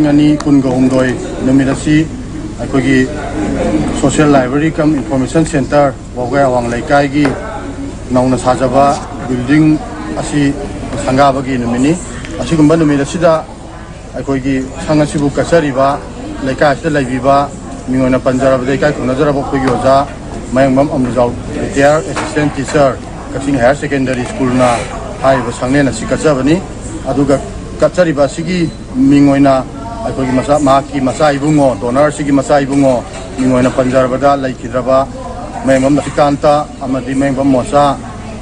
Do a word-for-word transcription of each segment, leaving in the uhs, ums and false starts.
ꯑꯅꯤ ꯀꯨꯟꯒ ꯍꯨꯝꯗꯣꯏ ꯅꯨꯃꯤꯠ ꯑꯁꯤ ꯑꯩꯈꯣꯏꯒꯤ Social Library cum Information Centre, ꯋꯥꯕꯒꯥꯏ ꯑꯋꯥꯡ ꯂꯩꯀꯥꯏꯒꯤ ꯅꯧꯅ ꯁꯥꯖꯕ building ꯑꯁꯤ ꯁꯪꯒꯥꯕꯒꯤ ꯅꯨꯃꯤꯠꯅꯤ꯫ ꯑꯁꯤꯒꯨꯝꯕ ꯅꯨꯃꯤꯠ ꯑꯁꯤꯗ ꯑꯩꯈꯣꯏꯒꯤ ꯁꯪ ꯑꯁꯤꯕꯨ ꯀꯠꯆꯔꯤꯕ, ꯂꯩꯀꯥꯏ ꯑꯁꯤꯗ ꯂꯩꯕꯤꯕ, ꯃꯤꯡ ꯑꯣꯏꯅ ꯄꯟꯖꯔꯕꯗ ꯏꯀꯥꯏ ꯈꯨꯝꯅꯖꯔꯕ ꯑꯩꯈꯣꯏꯒꯤ ꯑꯣꯖꯥ ꯃꯌꯥꯡꯕꯝ ꯑꯃꯨꯖꯥꯎ, retired assistant teacher, ꯀꯛꯆꯤꯡ Higher Secondary Schoolꯅ ꯍꯥꯏꯔꯤꯕ ꯁꯪꯂꯦꯟ ꯑꯁꯤ ꯀꯠꯆꯕꯅꯤ꯫ ꯑꯗꯨꯒ ꯀꯠꯆꯔꯤꯕ ꯑꯁꯤꯒꯤ ꯃꯤꯡ ꯑꯣꯏꯅ ꯑꯩꯈꯣꯏꯒꯤ ꯃꯆꯥ, ꯃꯍꯥꯛꯀꯤ ꯃꯆꯥ ꯏꯕꯨꯡꯉꯣ, donor ꯑꯁꯤꯒꯤ ꯃꯆꯥ ꯏꯕꯨꯡꯉꯣ, ꯃꯤꯡ ꯑꯣꯏꯅ ꯄꯟꯖꯔꯕꯗ ꯂꯩꯈꯤꯗ꯭ꯔꯕ ꯃꯌꯥꯡꯕꯝ ꯂꯛꯁꯃꯤꯀꯥꯟꯇ ꯑꯃꯗꯤ ꯃꯌꯥꯡꯕꯝ ꯃꯣꯆꯥ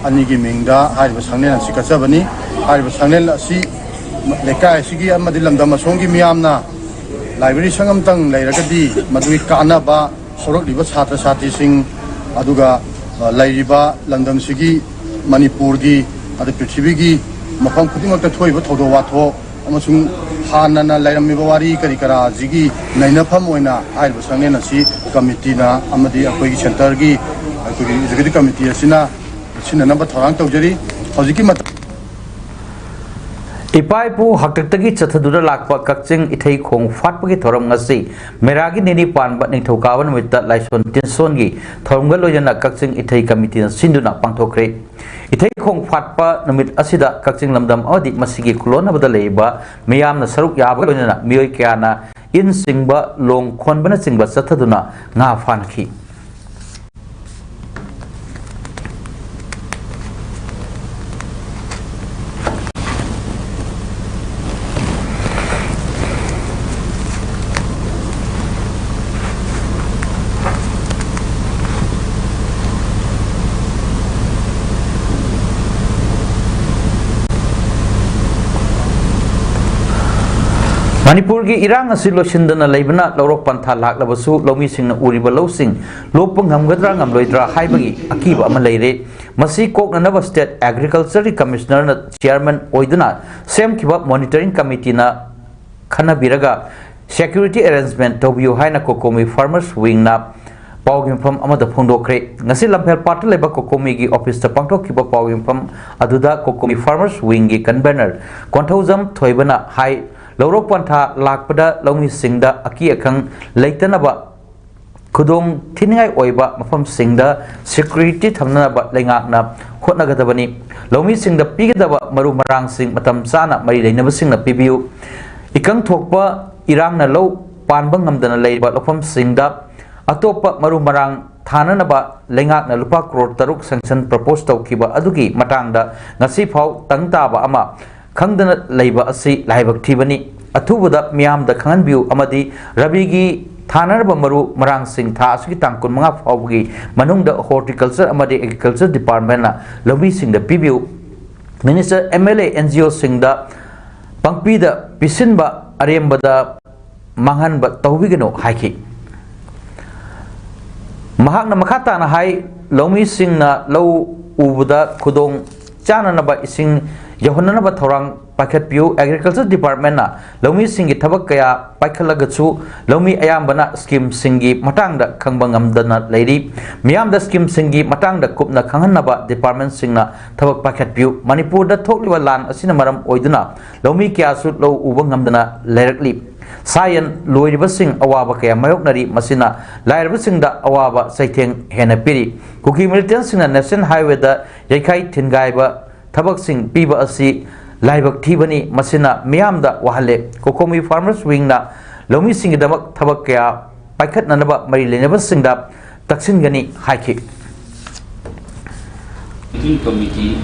ꯑꯅꯤꯒꯤ ꯃꯤꯡꯗ ꯍꯥꯏꯔꯤꯕ ꯁꯪꯂꯦꯟ ꯑꯁꯤ ꯀꯠꯆꯕꯅꯤ꯫ ꯍꯥꯏꯔꯤꯕ ꯁꯪꯂꯦꯟ ꯑꯁꯤ ꯂꯩꯀꯥꯏ ꯑꯁꯤꯒꯤ ꯑꯃꯗꯤ ꯂꯝꯗꯝ ꯑꯁꯣꯝꯒꯤ ꯃꯤꯌꯥꯝꯅ library ꯁꯪ ꯑꯃꯇꯪ ꯂꯩꯔꯒꯗꯤ ꯃꯗꯨꯒꯤ ꯀꯥꯟꯅꯕ, ꯍꯧꯔꯛꯂꯤꯕ ꯁꯥꯇ꯭ꯔ ꯁꯥꯇ꯭ꯔꯤꯁꯤꯡ, ꯑꯗꯨꯒ, ꯑ, ꯂꯩꯔꯤꯕ ꯂꯝꯗꯝꯁꯤꯒꯤ, ꯃꯅꯤꯄꯨꯔꯒꯤ, ꯑꯗ ꯄ꯭ꯔꯤꯊꯤꯕꯤꯒꯤ ꯃꯐꯝ ꯈꯨꯗꯤꯡꯃꯛꯇ ꯊꯣꯛꯏꯕ ꯊꯧꯗꯣꯛ ꯋꯥꯊꯣꯛ ꯑꯃꯁꯨꯡ ꯍꯥꯟꯅꯅ ꯂꯩꯔꯝꯃꯤꯕ ꯋꯥꯔꯤ ꯀꯔꯤ ꯀꯔꯥꯁꯤꯒꯤ ꯅꯩꯅꯐꯝ ꯑꯣꯏꯅ ꯍꯥꯏꯔꯤꯕ ꯁꯪꯂꯦꯟ ꯑꯁꯤ ꯀꯃꯤꯇꯤꯅ ꯑꯃꯗꯤ ꯑꯩꯈꯣꯏꯒꯤ centreꯒꯤ, ꯑꯩꯈꯣꯏꯒꯤ executive committee ꯑꯁꯤꯅ ꯁꯤꯟꯅꯅꯕ ꯊꯧꯔꯥꯡ ꯇꯧꯖꯔꯤ꯫ ꯍꯧꯖꯤꯛꯀꯤ ꯃꯇꯝ ꯏꯄꯥ ꯏꯄꯨ ꯍꯥꯛꯇꯛꯇꯒꯤ ꯆꯠꯊꯗꯨꯅ ꯂꯥꯛꯄ ꯀꯛꯆꯤꯡ ꯏꯊꯩ ꯈꯣꯡ ꯐꯥꯠꯄꯒꯤ ꯊꯧꯔꯝ ꯉꯁꯤ ꯃꯦꯔꯥꯒꯤ ꯅꯤꯅꯤ ꯄꯥꯟꯕ ꯅꯤꯡꯊꯧꯀꯥꯕ ꯅꯨꯃꯤꯠꯇ ꯂꯥꯏꯁꯣꯟ ꯇꯤꯟꯁꯣꯟꯒꯤ ꯊꯧꯔꯝꯒ ꯂꯣꯏꯅꯅ ꯀꯛꯆꯤꯡ ꯏꯊꯩ ꯀꯃꯤꯇꯤꯅ ꯁꯤꯟꯗꯨꯅ ꯄꯥꯡꯊꯣꯛꯈ꯭ꯔꯦ꯫ ꯏꯊꯩ ꯈꯣꯡ ꯐꯥꯠꯄ ꯅꯨꯃꯤꯠ ꯑꯁꯤꯗ ꯀꯛꯆꯤꯡ ꯂꯝꯗꯝ ꯑꯃꯗꯤ ꯃꯁꯤꯒꯤ ꯈꯨꯂꯣꯟꯅꯕꯗ ꯂꯩꯔꯤꯕ ꯃꯤꯌꯥꯝꯅ ꯁꯔꯨꯛ ꯌꯥꯕꯒ ꯂꯣꯏꯅꯅ ꯃꯤꯑꯣꯏ ꯀꯌꯥꯅ ꯏꯟ ꯆꯤꯡꯕ, ꯂꯣꯡ ꯈꯣꯟꯕꯅꯆꯤꯡꯕ ꯆꯠꯊꯗꯨꯅ ꯉꯥ ꯐꯥꯅꯈꯤ꯫ ꯃꯅꯤꯄꯨꯔꯒꯤ ꯏꯔꯥꯡ ꯑꯁꯤ ꯂꯣꯏꯁꯤꯟꯗꯅ ꯂꯩꯕꯅ ꯂꯧꯔꯣꯛ ꯄꯟꯊꯥ ꯂꯥꯛꯂꯕꯁꯨ ꯂꯧꯃꯤꯁꯤꯡꯅ ꯎꯔꯤꯕ ꯂꯧꯁꯤꯡ ꯂꯣꯛꯄ ꯉꯝꯒꯗ꯭ꯔꯥ ꯉꯝꯂꯣꯏꯗ꯭ꯔꯥ ꯍꯥꯏꯕꯒꯤ ꯑꯀꯤꯕ ꯑꯃ ꯂꯩꯔꯦ꯫ ꯃꯁꯤ ꯀꯣꯛꯅꯅꯕ State Agricultureꯒꯤ Commissionerꯅ chairman ꯑꯣꯏꯗꯨꯅ ꯁꯦꯝꯈꯤꯕ monitoring committeeꯅ ꯈꯟꯅꯕꯤꯔꯒ security arrangement ꯇꯧꯕꯤꯌꯨ ꯍꯥꯏꯅ COCOMI Farmers Wingꯅ ꯄꯥꯎꯒꯤ ꯃꯐꯝ ꯑꯃꯗ ꯐꯣꯡꯗꯣꯛꯈ꯭ꯔꯦ꯫ ꯉꯁꯤ ꯂꯝꯐꯦꯜꯄꯥꯠꯇ ꯂꯩꯕ COCOMIꯒꯤ officeꯇ ꯄꯥꯡꯊꯣꯛꯈꯤꯕ ꯄꯥꯎꯒꯤ ꯃꯐꯝ ꯑꯗꯨꯗ COCOMI Farmers Wingꯒꯤ convener ꯀꯣꯟꯊꯧꯖꯝ ꯊꯣꯏꯕꯅ ꯍꯥꯏ, ꯂꯧꯔꯣꯛ ꯄꯟꯊꯥ ꯂꯥꯛꯄꯗ ꯂꯧꯃꯤꯁꯤꯡꯗ ꯑꯀꯤ ꯑꯈꯪ ꯂꯩꯇꯅꯕ ꯈꯨꯗꯣꯡ ꯊꯤꯅꯤꯡꯉꯥꯏ ꯑꯣꯏꯕ ꯃꯐꯝꯁꯤꯡꯗ ꯁꯦꯀ꯭ꯌꯨꯔꯤꯇꯤ ꯊꯝꯅꯅꯕ ꯂꯩꯉꯥꯛꯅ ꯍꯣꯠꯅꯒꯗꯕꯅꯤ꯫ ꯂꯧꯃꯤꯁꯤꯡꯗ ꯄꯤꯒꯗꯕ ꯃꯔꯨ ꯃꯔꯥꯡꯁꯤꯡ ꯃꯇꯝ ꯆꯥꯅ ꯃꯔꯤ ꯂꯩꯅꯕꯁꯤꯡꯅ ꯄꯤꯕꯤꯌꯨ꯫ ꯏꯀꯪ ꯊꯣꯛꯄ ꯏꯔꯥꯡꯅ ꯂꯧ ꯄꯥꯟꯕ ꯉꯝꯗꯅ ꯂꯩꯔꯤꯕ ꯂꯧꯐꯝꯁꯤꯡꯗ ꯑꯇꯣꯞꯄ ꯃꯔꯨ ꯃꯔꯥꯡ ꯊꯥꯅꯅꯕ ꯂꯩꯉꯥꯛꯅ ꯂꯨꯄꯥ ꯀ꯭ꯔꯣꯔ ꯇꯔꯨꯛ ꯁꯦꯡꯁꯟ ꯄ꯭ꯔꯄꯣꯁ ꯇꯧꯈꯤꯕ ꯑꯗꯨꯒꯤ ꯃꯇꯥꯡꯗ ꯉꯁꯤ ꯐꯥꯎ ꯇꯪ ꯇꯥꯕ ꯑꯃ ꯈꯪꯗꯅ ꯂꯩꯕ ꯑꯁꯤ ꯂꯥꯏꯕꯛ ꯊꯤꯕꯅꯤ꯫ ꯑꯊꯨꯕꯗ ꯃꯤꯌꯥꯝꯗ ꯈꯪꯍꯟꯕꯤꯌꯨ ꯑꯃꯗꯤ ꯔꯕꯤꯒꯤ ꯊꯥꯅꯔꯕ ꯃꯔꯨ ꯃꯔꯥꯡꯁꯤꯡ ꯊꯥ ꯑꯁꯤꯒꯤ ꯇꯥꯡ ꯀꯨꯟꯃꯉꯥ ꯐꯥꯎꯕꯒꯤ ꯃꯅꯨꯡꯗ ꯍꯣꯔꯇꯤꯀꯜꯆꯔ ꯑꯃꯗꯤ ꯑꯦꯒ꯭ꯔꯤꯀꯜꯆꯔ ꯗꯤꯄꯥꯔꯠꯃꯦꯟꯅ ꯂꯧꯃꯤꯁꯤꯡꯗ ꯄꯤꯕꯤꯌꯨ꯫ Minister, M L A, N G ꯑꯣꯁꯤꯡꯗ ꯄꯪꯄꯤꯗ ꯄꯤꯁꯤꯟꯕ ꯑꯔꯦꯝꯕꯗ ꯃꯥꯡꯍꯟꯕ ꯇꯧꯕꯤꯒꯅꯨ ꯍꯥꯏꯈꯤ꯫ ꯃꯍꯥꯛꯅ ꯃꯈꯥ ꯇꯥꯅ ꯍꯥꯏ, ꯂꯧꯃꯤꯁꯤꯡꯅ ꯂꯧ ꯎꯕꯗ ꯈꯨꯗꯣꯡ ꯆꯥꯅꯅꯕ ꯏꯁꯤꯡ ꯌꯧꯍꯟꯅꯅꯕ ꯊꯧꯔꯥꯡ ꯄꯥꯏꯈꯠꯄꯤꯌꯨ꯫ ꯑꯦꯒ꯭ꯔꯤꯀꯜꯆꯔ ꯗꯤꯄꯥꯔꯠꯃꯦꯟꯅ ꯂꯧꯃꯤꯁꯤꯡꯒꯤ ꯊꯕꯛ ꯀꯌꯥ ꯄꯥꯏꯈꯠꯂꯒꯁꯨ ꯂꯧꯃꯤ ꯑꯌꯥꯝꯕꯅ ꯁ꯭ꯀꯤꯝꯁꯤꯡꯒꯤ ꯃꯇꯥꯡꯗ ꯈꯪꯕ ꯉꯝꯗꯅ ꯂꯩꯔꯤ꯫ ꯃꯤꯌꯥꯝꯗ ꯁ꯭ꯀꯤꯝꯁꯤꯡꯒꯤ ꯃꯇꯥꯡꯗ ꯀꯨꯞꯅ ꯈꯪꯍꯟꯅꯕ ꯗꯤꯄꯥꯔꯠꯃꯦꯟꯁꯤꯡꯅ ꯊꯕꯛ ꯄꯥꯏꯈꯠꯄꯤꯌꯨ꯫ ꯃꯅꯤꯄꯨꯔꯗ ꯊꯣꯛꯂꯤꯕ ꯂꯥꯟ ꯑꯁꯤꯅ ꯃꯔꯝ ꯑꯣꯏꯗꯨꯅ ꯂꯧꯃꯤ ꯀꯌꯥꯁꯨ ꯂꯧ ꯎꯕ ꯉꯝꯗꯅ ꯂꯩꯔꯛꯂꯤ꯫ ꯁꯥ ꯌꯦꯟ ꯂꯣꯏꯔꯤꯕꯁꯤꯡ ꯑꯋꯥꯕ ꯀꯌꯥ ꯃꯥꯌꯣꯛꯅꯔꯤ꯫ ꯃꯁꯤꯅ ꯂꯥꯏꯔꯕꯁꯤꯡꯗ ꯑꯋꯥꯕ ꯆꯩꯊꯦꯡ ꯍꯦꯟꯅ ꯄꯤꯔꯤ꯫ ꯀꯨꯀꯤ ꯃꯤꯂꯤꯇꯦꯟꯁꯤꯡꯅ ꯅꯦꯁꯅꯦꯜ ꯍꯥꯏꯋꯦꯗ ꯌꯩꯈꯥꯏ ꯊꯤꯟꯒꯥꯏꯕ ꯊꯕꯛꯁꯤꯡ ꯄꯤꯕ ꯑꯁꯤ ꯂꯥꯏꯕꯛ ꯊꯤꯕꯅꯤ꯫ ꯃꯁꯤꯅ ꯃꯤꯌꯥꯝꯗ ꯋꯥꯍꯜꯂꯦ꯫ ꯀꯣꯀꯣꯃꯤ ꯐꯥꯔꯃꯔꯁ ꯋꯤꯡꯅ ꯂꯧꯃꯤꯁꯤꯡꯒꯤꯗꯃꯛ ꯊꯕꯛ ꯀꯌꯥ ꯄꯥꯏꯈꯠꯅꯅꯕ ꯃꯔꯤ ꯂꯩꯅꯕꯁꯤꯡꯗ ꯇꯛꯁꯤꯟꯒꯅꯤ ꯍꯥꯏꯈꯤ꯫ ꯃꯤꯇꯤꯡ ꯀꯃꯤꯇꯤ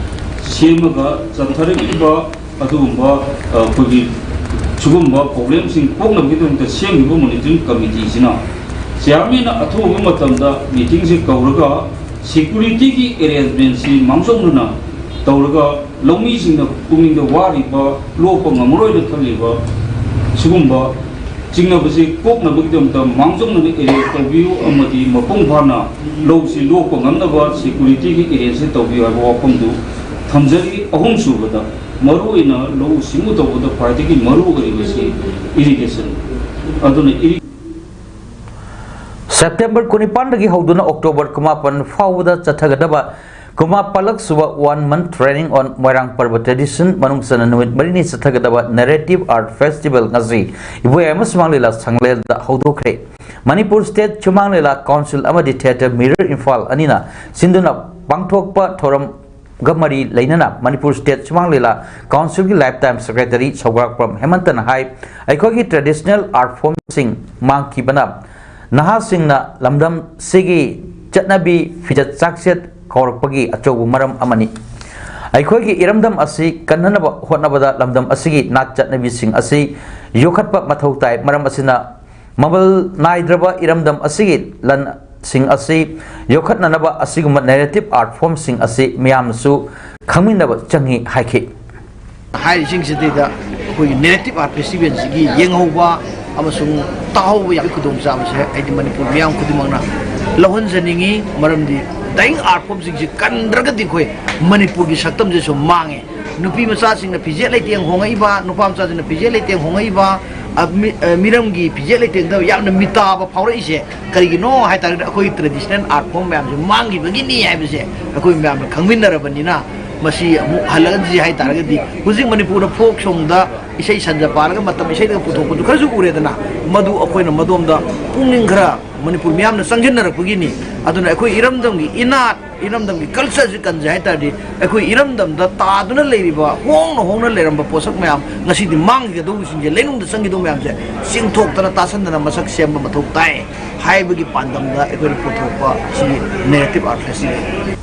ꯁꯦꯝꯃꯒ ꯆꯠꯊꯔꯛꯂꯤꯕ ꯑꯗꯨꯒꯨꯝꯕ, ꯑ, ꯑꯩꯈꯣꯏꯒꯤ ꯁꯤꯒꯨꯝꯕ ꯄ꯭ꯔꯣꯕ꯭ꯂꯦꯝꯁꯤꯡ ꯀꯣꯛꯅꯕꯒꯤꯗꯃꯛꯇ ꯁꯦꯝꯂꯤꯕ ꯃꯣꯅꯤꯇꯔꯤꯡ ꯀꯃꯤꯇꯤꯁꯤꯅ ꯆꯤꯌꯥꯔꯃꯦꯟꯅ ꯑꯊꯨꯕ ꯃꯇꯝꯗ ꯃꯤꯇꯤꯡꯁꯤ ꯀꯧꯔꯒ ꯁꯦꯀ꯭ꯌꯨꯔꯤꯇꯤꯒꯤ ꯑꯦꯔꯦꯟꯖꯃꯦꯟꯁꯤ ꯃꯥꯡꯖꯧꯅꯅ ꯇꯧꯔꯒ ꯂꯧꯃꯤꯁꯤꯡꯅ ꯄꯨꯛꯅꯤꯡꯗ ꯋꯥꯔꯤꯕ, ꯂꯣꯛꯄ ꯉꯝꯃꯔꯣꯏꯅ ꯈꯜꯂꯤꯕ ꯁꯤꯒꯨꯝꯕ ꯆꯤꯡꯅꯕꯁꯤ ꯀꯣꯛꯅꯕꯒꯤꯗꯃꯛꯇ ꯃꯥꯡꯖꯧꯅꯅ ꯑꯦꯔꯦꯟꯖ ꯇꯧꯕꯤꯌꯨ ꯑꯃꯗꯤ ꯃꯄꯨꯡ ꯐꯥꯅ ꯂꯧꯁꯤ ꯂꯣꯛꯄ ꯉꯝꯅꯕ ꯁꯦꯀ꯭ꯌꯨꯔꯤꯇꯤꯒꯤ ꯑꯦꯔꯦꯟꯖꯁꯤ ꯇꯧꯕꯤꯌꯨ ꯍꯥꯏꯕ ꯋꯥꯐꯝꯗꯨ ꯊꯝꯖꯔꯤ꯫ ꯑꯍꯨꯝꯁꯨꯕꯗ, ꯃꯔꯨꯑꯣꯏꯅ ꯂꯧꯎ ꯁꯤꯡꯎ ꯇꯧꯕꯗ ꯈ꯭ꯋꯥꯏꯗꯒꯤ ꯃꯔꯨ ꯑꯣꯏꯔꯤꯕꯁꯤ ꯏꯔꯤꯒꯦꯁꯟ꯫ ꯑꯗꯨꯅ ꯏꯔꯤ- ꯁꯦꯞꯇꯦꯝꯕꯔ ꯀꯨꯟꯅꯤꯄꯥꯟꯗꯒꯤ ꯍꯧꯗꯨꯅ ꯑꯣꯛꯇꯣꯕꯔ ꯀꯨꯟꯃꯥꯄꯟ ꯐꯥꯎꯕꯗ ꯆꯠꯊꯒꯗꯕ ꯀꯨꯟꯃꯥꯄꯜꯂꯛ ꯁꯨꯕ One Month Training on Moirang Parva Tradition ꯃꯅꯨꯡ ꯆꯟꯅ ꯅꯨꯃꯤꯠ ꯃꯔꯤꯅꯤ ꯆꯠꯊꯒꯗꯕ Narrative Art Festival ꯉꯁꯤ ꯏꯕꯣꯌꯥꯏꯃ ꯁꯨꯃꯥꯡ ꯂꯤꯂꯥ ꯁꯪꯂꯦꯟꯗ ꯍꯧꯗꯣꯛꯈ꯭ꯔꯦ꯫ ꯃꯅꯤꯄꯨꯔ State ꯁꯨꯃꯥꯡ ꯂꯤꯂꯥ Council ꯑꯃꯗꯤ Theatre Mirror ꯏꯝꯐꯥꯜ ꯑꯅꯤꯅ ꯁꯤꯟꯗꯨꯅ ꯄꯥꯡꯊꯣꯛꯄ ꯊꯧꯔꯝꯒ ꯃꯔꯤ ꯂꯩꯅꯅ ꯃꯅꯤꯄꯨꯔ State ꯁꯨꯃꯥꯡ ꯂꯤꯂꯥ Councilꯒꯤ Lifetime Secretary ꯁꯧꯒ꯭ꯔꯥꯛꯄꯝ ꯍꯦꯃꯟꯇꯅ ꯍꯥꯏ, ꯑꯩꯈꯣꯏꯒꯤ traditional art formꯁꯤꯡ ꯃꯥꯡꯈꯤꯕꯅ ꯅꯍꯥꯁꯤꯡꯅ ꯂꯝꯗꯝꯁꯤꯒꯤ ꯆꯠꯅꯕꯤ ꯐꯤꯖꯦꯠ ꯆꯥꯛꯆꯦꯠ ꯀꯥꯎꯔꯛꯄꯒꯤ ꯑꯆꯧꯕ ꯃꯔꯝ ꯑꯃꯅꯤ꯫ ꯑꯩꯈꯣꯏꯒꯤ ꯏꯔꯝꯗꯝ ꯑꯁꯤ ꯀꯟꯅꯅꯕ ꯍꯣꯠꯅꯕꯗ ꯂꯝꯗꯝ ꯑꯁꯤꯒꯤ ꯅꯥꯠ ꯆꯠꯅꯕꯤꯁꯤꯡ ꯑꯁꯤ ꯌꯣꯛꯈꯠꯄ ꯃꯊꯧ ꯇꯥꯏ꯫ ꯃꯔꯝ ꯑꯁꯤꯅ ꯃꯃꯜ ꯅꯥꯏꯗ꯭ꯔꯕ ꯏꯔꯝꯗꯝ ꯑꯁꯤꯒꯤ ꯂꯟꯁꯤꯡ ꯑꯁꯤ ꯌꯣꯛꯈꯠꯅꯅꯕ ꯑꯁꯤꯒꯨꯝꯕ narrative art formꯁꯤꯡ ꯑꯁꯤ ꯃꯤꯌꯥꯝꯅꯁꯨ ꯈꯪꯃꯤꯟꯅꯕ ꯆꯪꯏ ꯍꯥꯏꯈꯤ꯫ ꯍꯥꯏꯔꯤꯁꯤꯡꯁꯤꯗꯩꯗ ꯑꯩꯈꯣꯏꯒꯤ narrative art festivalꯁꯤꯒꯤ ꯌꯦꯡꯍꯧꯕ ꯑꯃꯁꯨꯡ ꯇꯥꯍꯧꯕ ꯌꯥꯕꯒꯤ ꯈꯨꯗꯣꯡꯆꯥꯕꯁꯦ ꯑꯩꯗꯤ ꯃꯅꯤꯄꯨꯔ ꯃꯤꯌꯥꯝ ꯈꯨꯗꯤꯡꯃꯛꯅ ꯂꯧꯍꯟꯖꯅꯤꯡꯉꯤ꯫ ꯃꯔꯝꯗꯤ dying art formꯁꯤꯡꯁꯤ ꯀꯟꯗ꯭ꯔꯒꯗꯤ ꯑꯩꯈꯣꯏ ꯃꯅꯤꯄꯨꯔꯒꯤ ꯁꯛꯇꯝꯁꯦ ꯁꯨꯝ ꯃꯥꯡꯉꯦ꯫ ꯅꯨꯄꯤ ꯃꯆꯥꯁꯤꯡꯅ ꯐꯤꯖꯦꯠ ꯂꯩꯇꯦꯡ ꯍꯣꯡꯉꯛꯏꯕ, ꯅꯨꯄꯥ ꯃꯆꯥꯁꯤꯡꯅ ꯐꯤꯖꯦꯠ ꯂꯩꯇꯦꯡ ꯍꯣꯡꯉꯛꯏꯕ, ꯑ, ꯃꯤ-, ꯑ, ꯃꯤꯔꯝꯒꯤ ꯐꯤꯖꯦꯠ ꯂꯩꯇꯦꯡꯗ ꯌꯥꯝꯅ ꯃꯤꯇꯥꯕ ꯐꯥꯎꯔꯛꯏꯁꯦ ꯀꯔꯤꯒꯤꯅꯣ ꯍꯥꯏ ꯇꯥꯔꯒꯗꯤ ꯑꯩꯈꯣꯏ traditional art form ꯃꯌꯥꯝꯁꯦ ꯃꯥꯡꯈꯤꯕꯒꯤꯅꯤ ꯍꯥꯏꯕꯁꯦ ꯑꯩꯈꯣꯏ ꯃꯌꯥꯝꯅ ꯈꯪꯃꯤꯟꯅꯔꯕꯅꯤꯅ ꯃꯁꯤ ꯑꯃꯨꯛ ꯍꯜꯂꯛꯍꯟꯁꯤ ꯍꯥꯏ ꯇꯥꯔꯒꯗꯤ ꯍꯧꯖꯤꯛ ꯃꯅꯤꯄꯨꯔꯗ folk songꯗ ꯏꯁꯩ ꯁꯟꯖ ꯄꯥꯜꯂꯒ ꯃꯇꯝ ꯏꯁꯩꯗꯒ ꯄꯨꯊꯣꯛꯄꯁꯨ ꯈꯔꯁꯨ ꯎꯔꯦꯗꯅ, ꯃꯗꯨ ꯑꯩꯈꯣꯏꯅ ꯃꯗꯣꯝꯗ ꯄꯨꯛꯅꯤꯡ ꯈꯔ ꯃꯅꯤꯄꯨꯔ ꯃꯤꯌꯥꯝꯅ ꯆꯪꯁꯤꯟꯅꯔꯛꯄꯒꯤꯅꯤ꯫ ꯑꯗꯨꯅ ꯑꯩꯈꯣꯏ ꯏꯔꯝꯗꯝꯒꯤ ꯏꯅꯥꯠ, ꯏꯔꯝꯗꯝꯒꯤ cultureꯁꯤ ꯀꯟꯖꯩ ꯍꯥꯏ ꯇꯥꯔꯗꯤ ꯑꯩꯈꯣꯏ ꯏꯔꯝꯗꯝꯗ ꯇꯥꯗꯨꯅ ꯂꯩꯔꯤꯕ, ꯍꯣꯡꯅ ꯍꯣꯡꯅ ꯂꯩꯔꯝꯕ ꯄꯣꯠꯁꯛ ꯃꯌꯥꯝ, ꯉꯁꯤꯗꯤ ꯃꯥꯡꯈꯤꯒꯗꯧꯕꯁꯤꯡꯁꯦ, ꯂꯩꯅꯨꯡꯗ ꯆꯪꯈꯤꯗꯧꯕ ꯃꯌꯥꯝꯁꯦ ꯆꯤꯡꯊꯣꯛꯇꯅ ꯇꯥꯁꯟꯗꯅ ꯃꯁꯛ ꯁꯦꯝꯕ ꯃꯊꯧ ꯇꯥꯏ ꯍꯥꯏꯕꯒꯤ ꯄꯥꯟꯗꯝꯗ ꯑꯩꯈꯣꯏꯅ ꯄꯨꯊꯣꯛꯄ ꯁꯤ narrative art festival꯫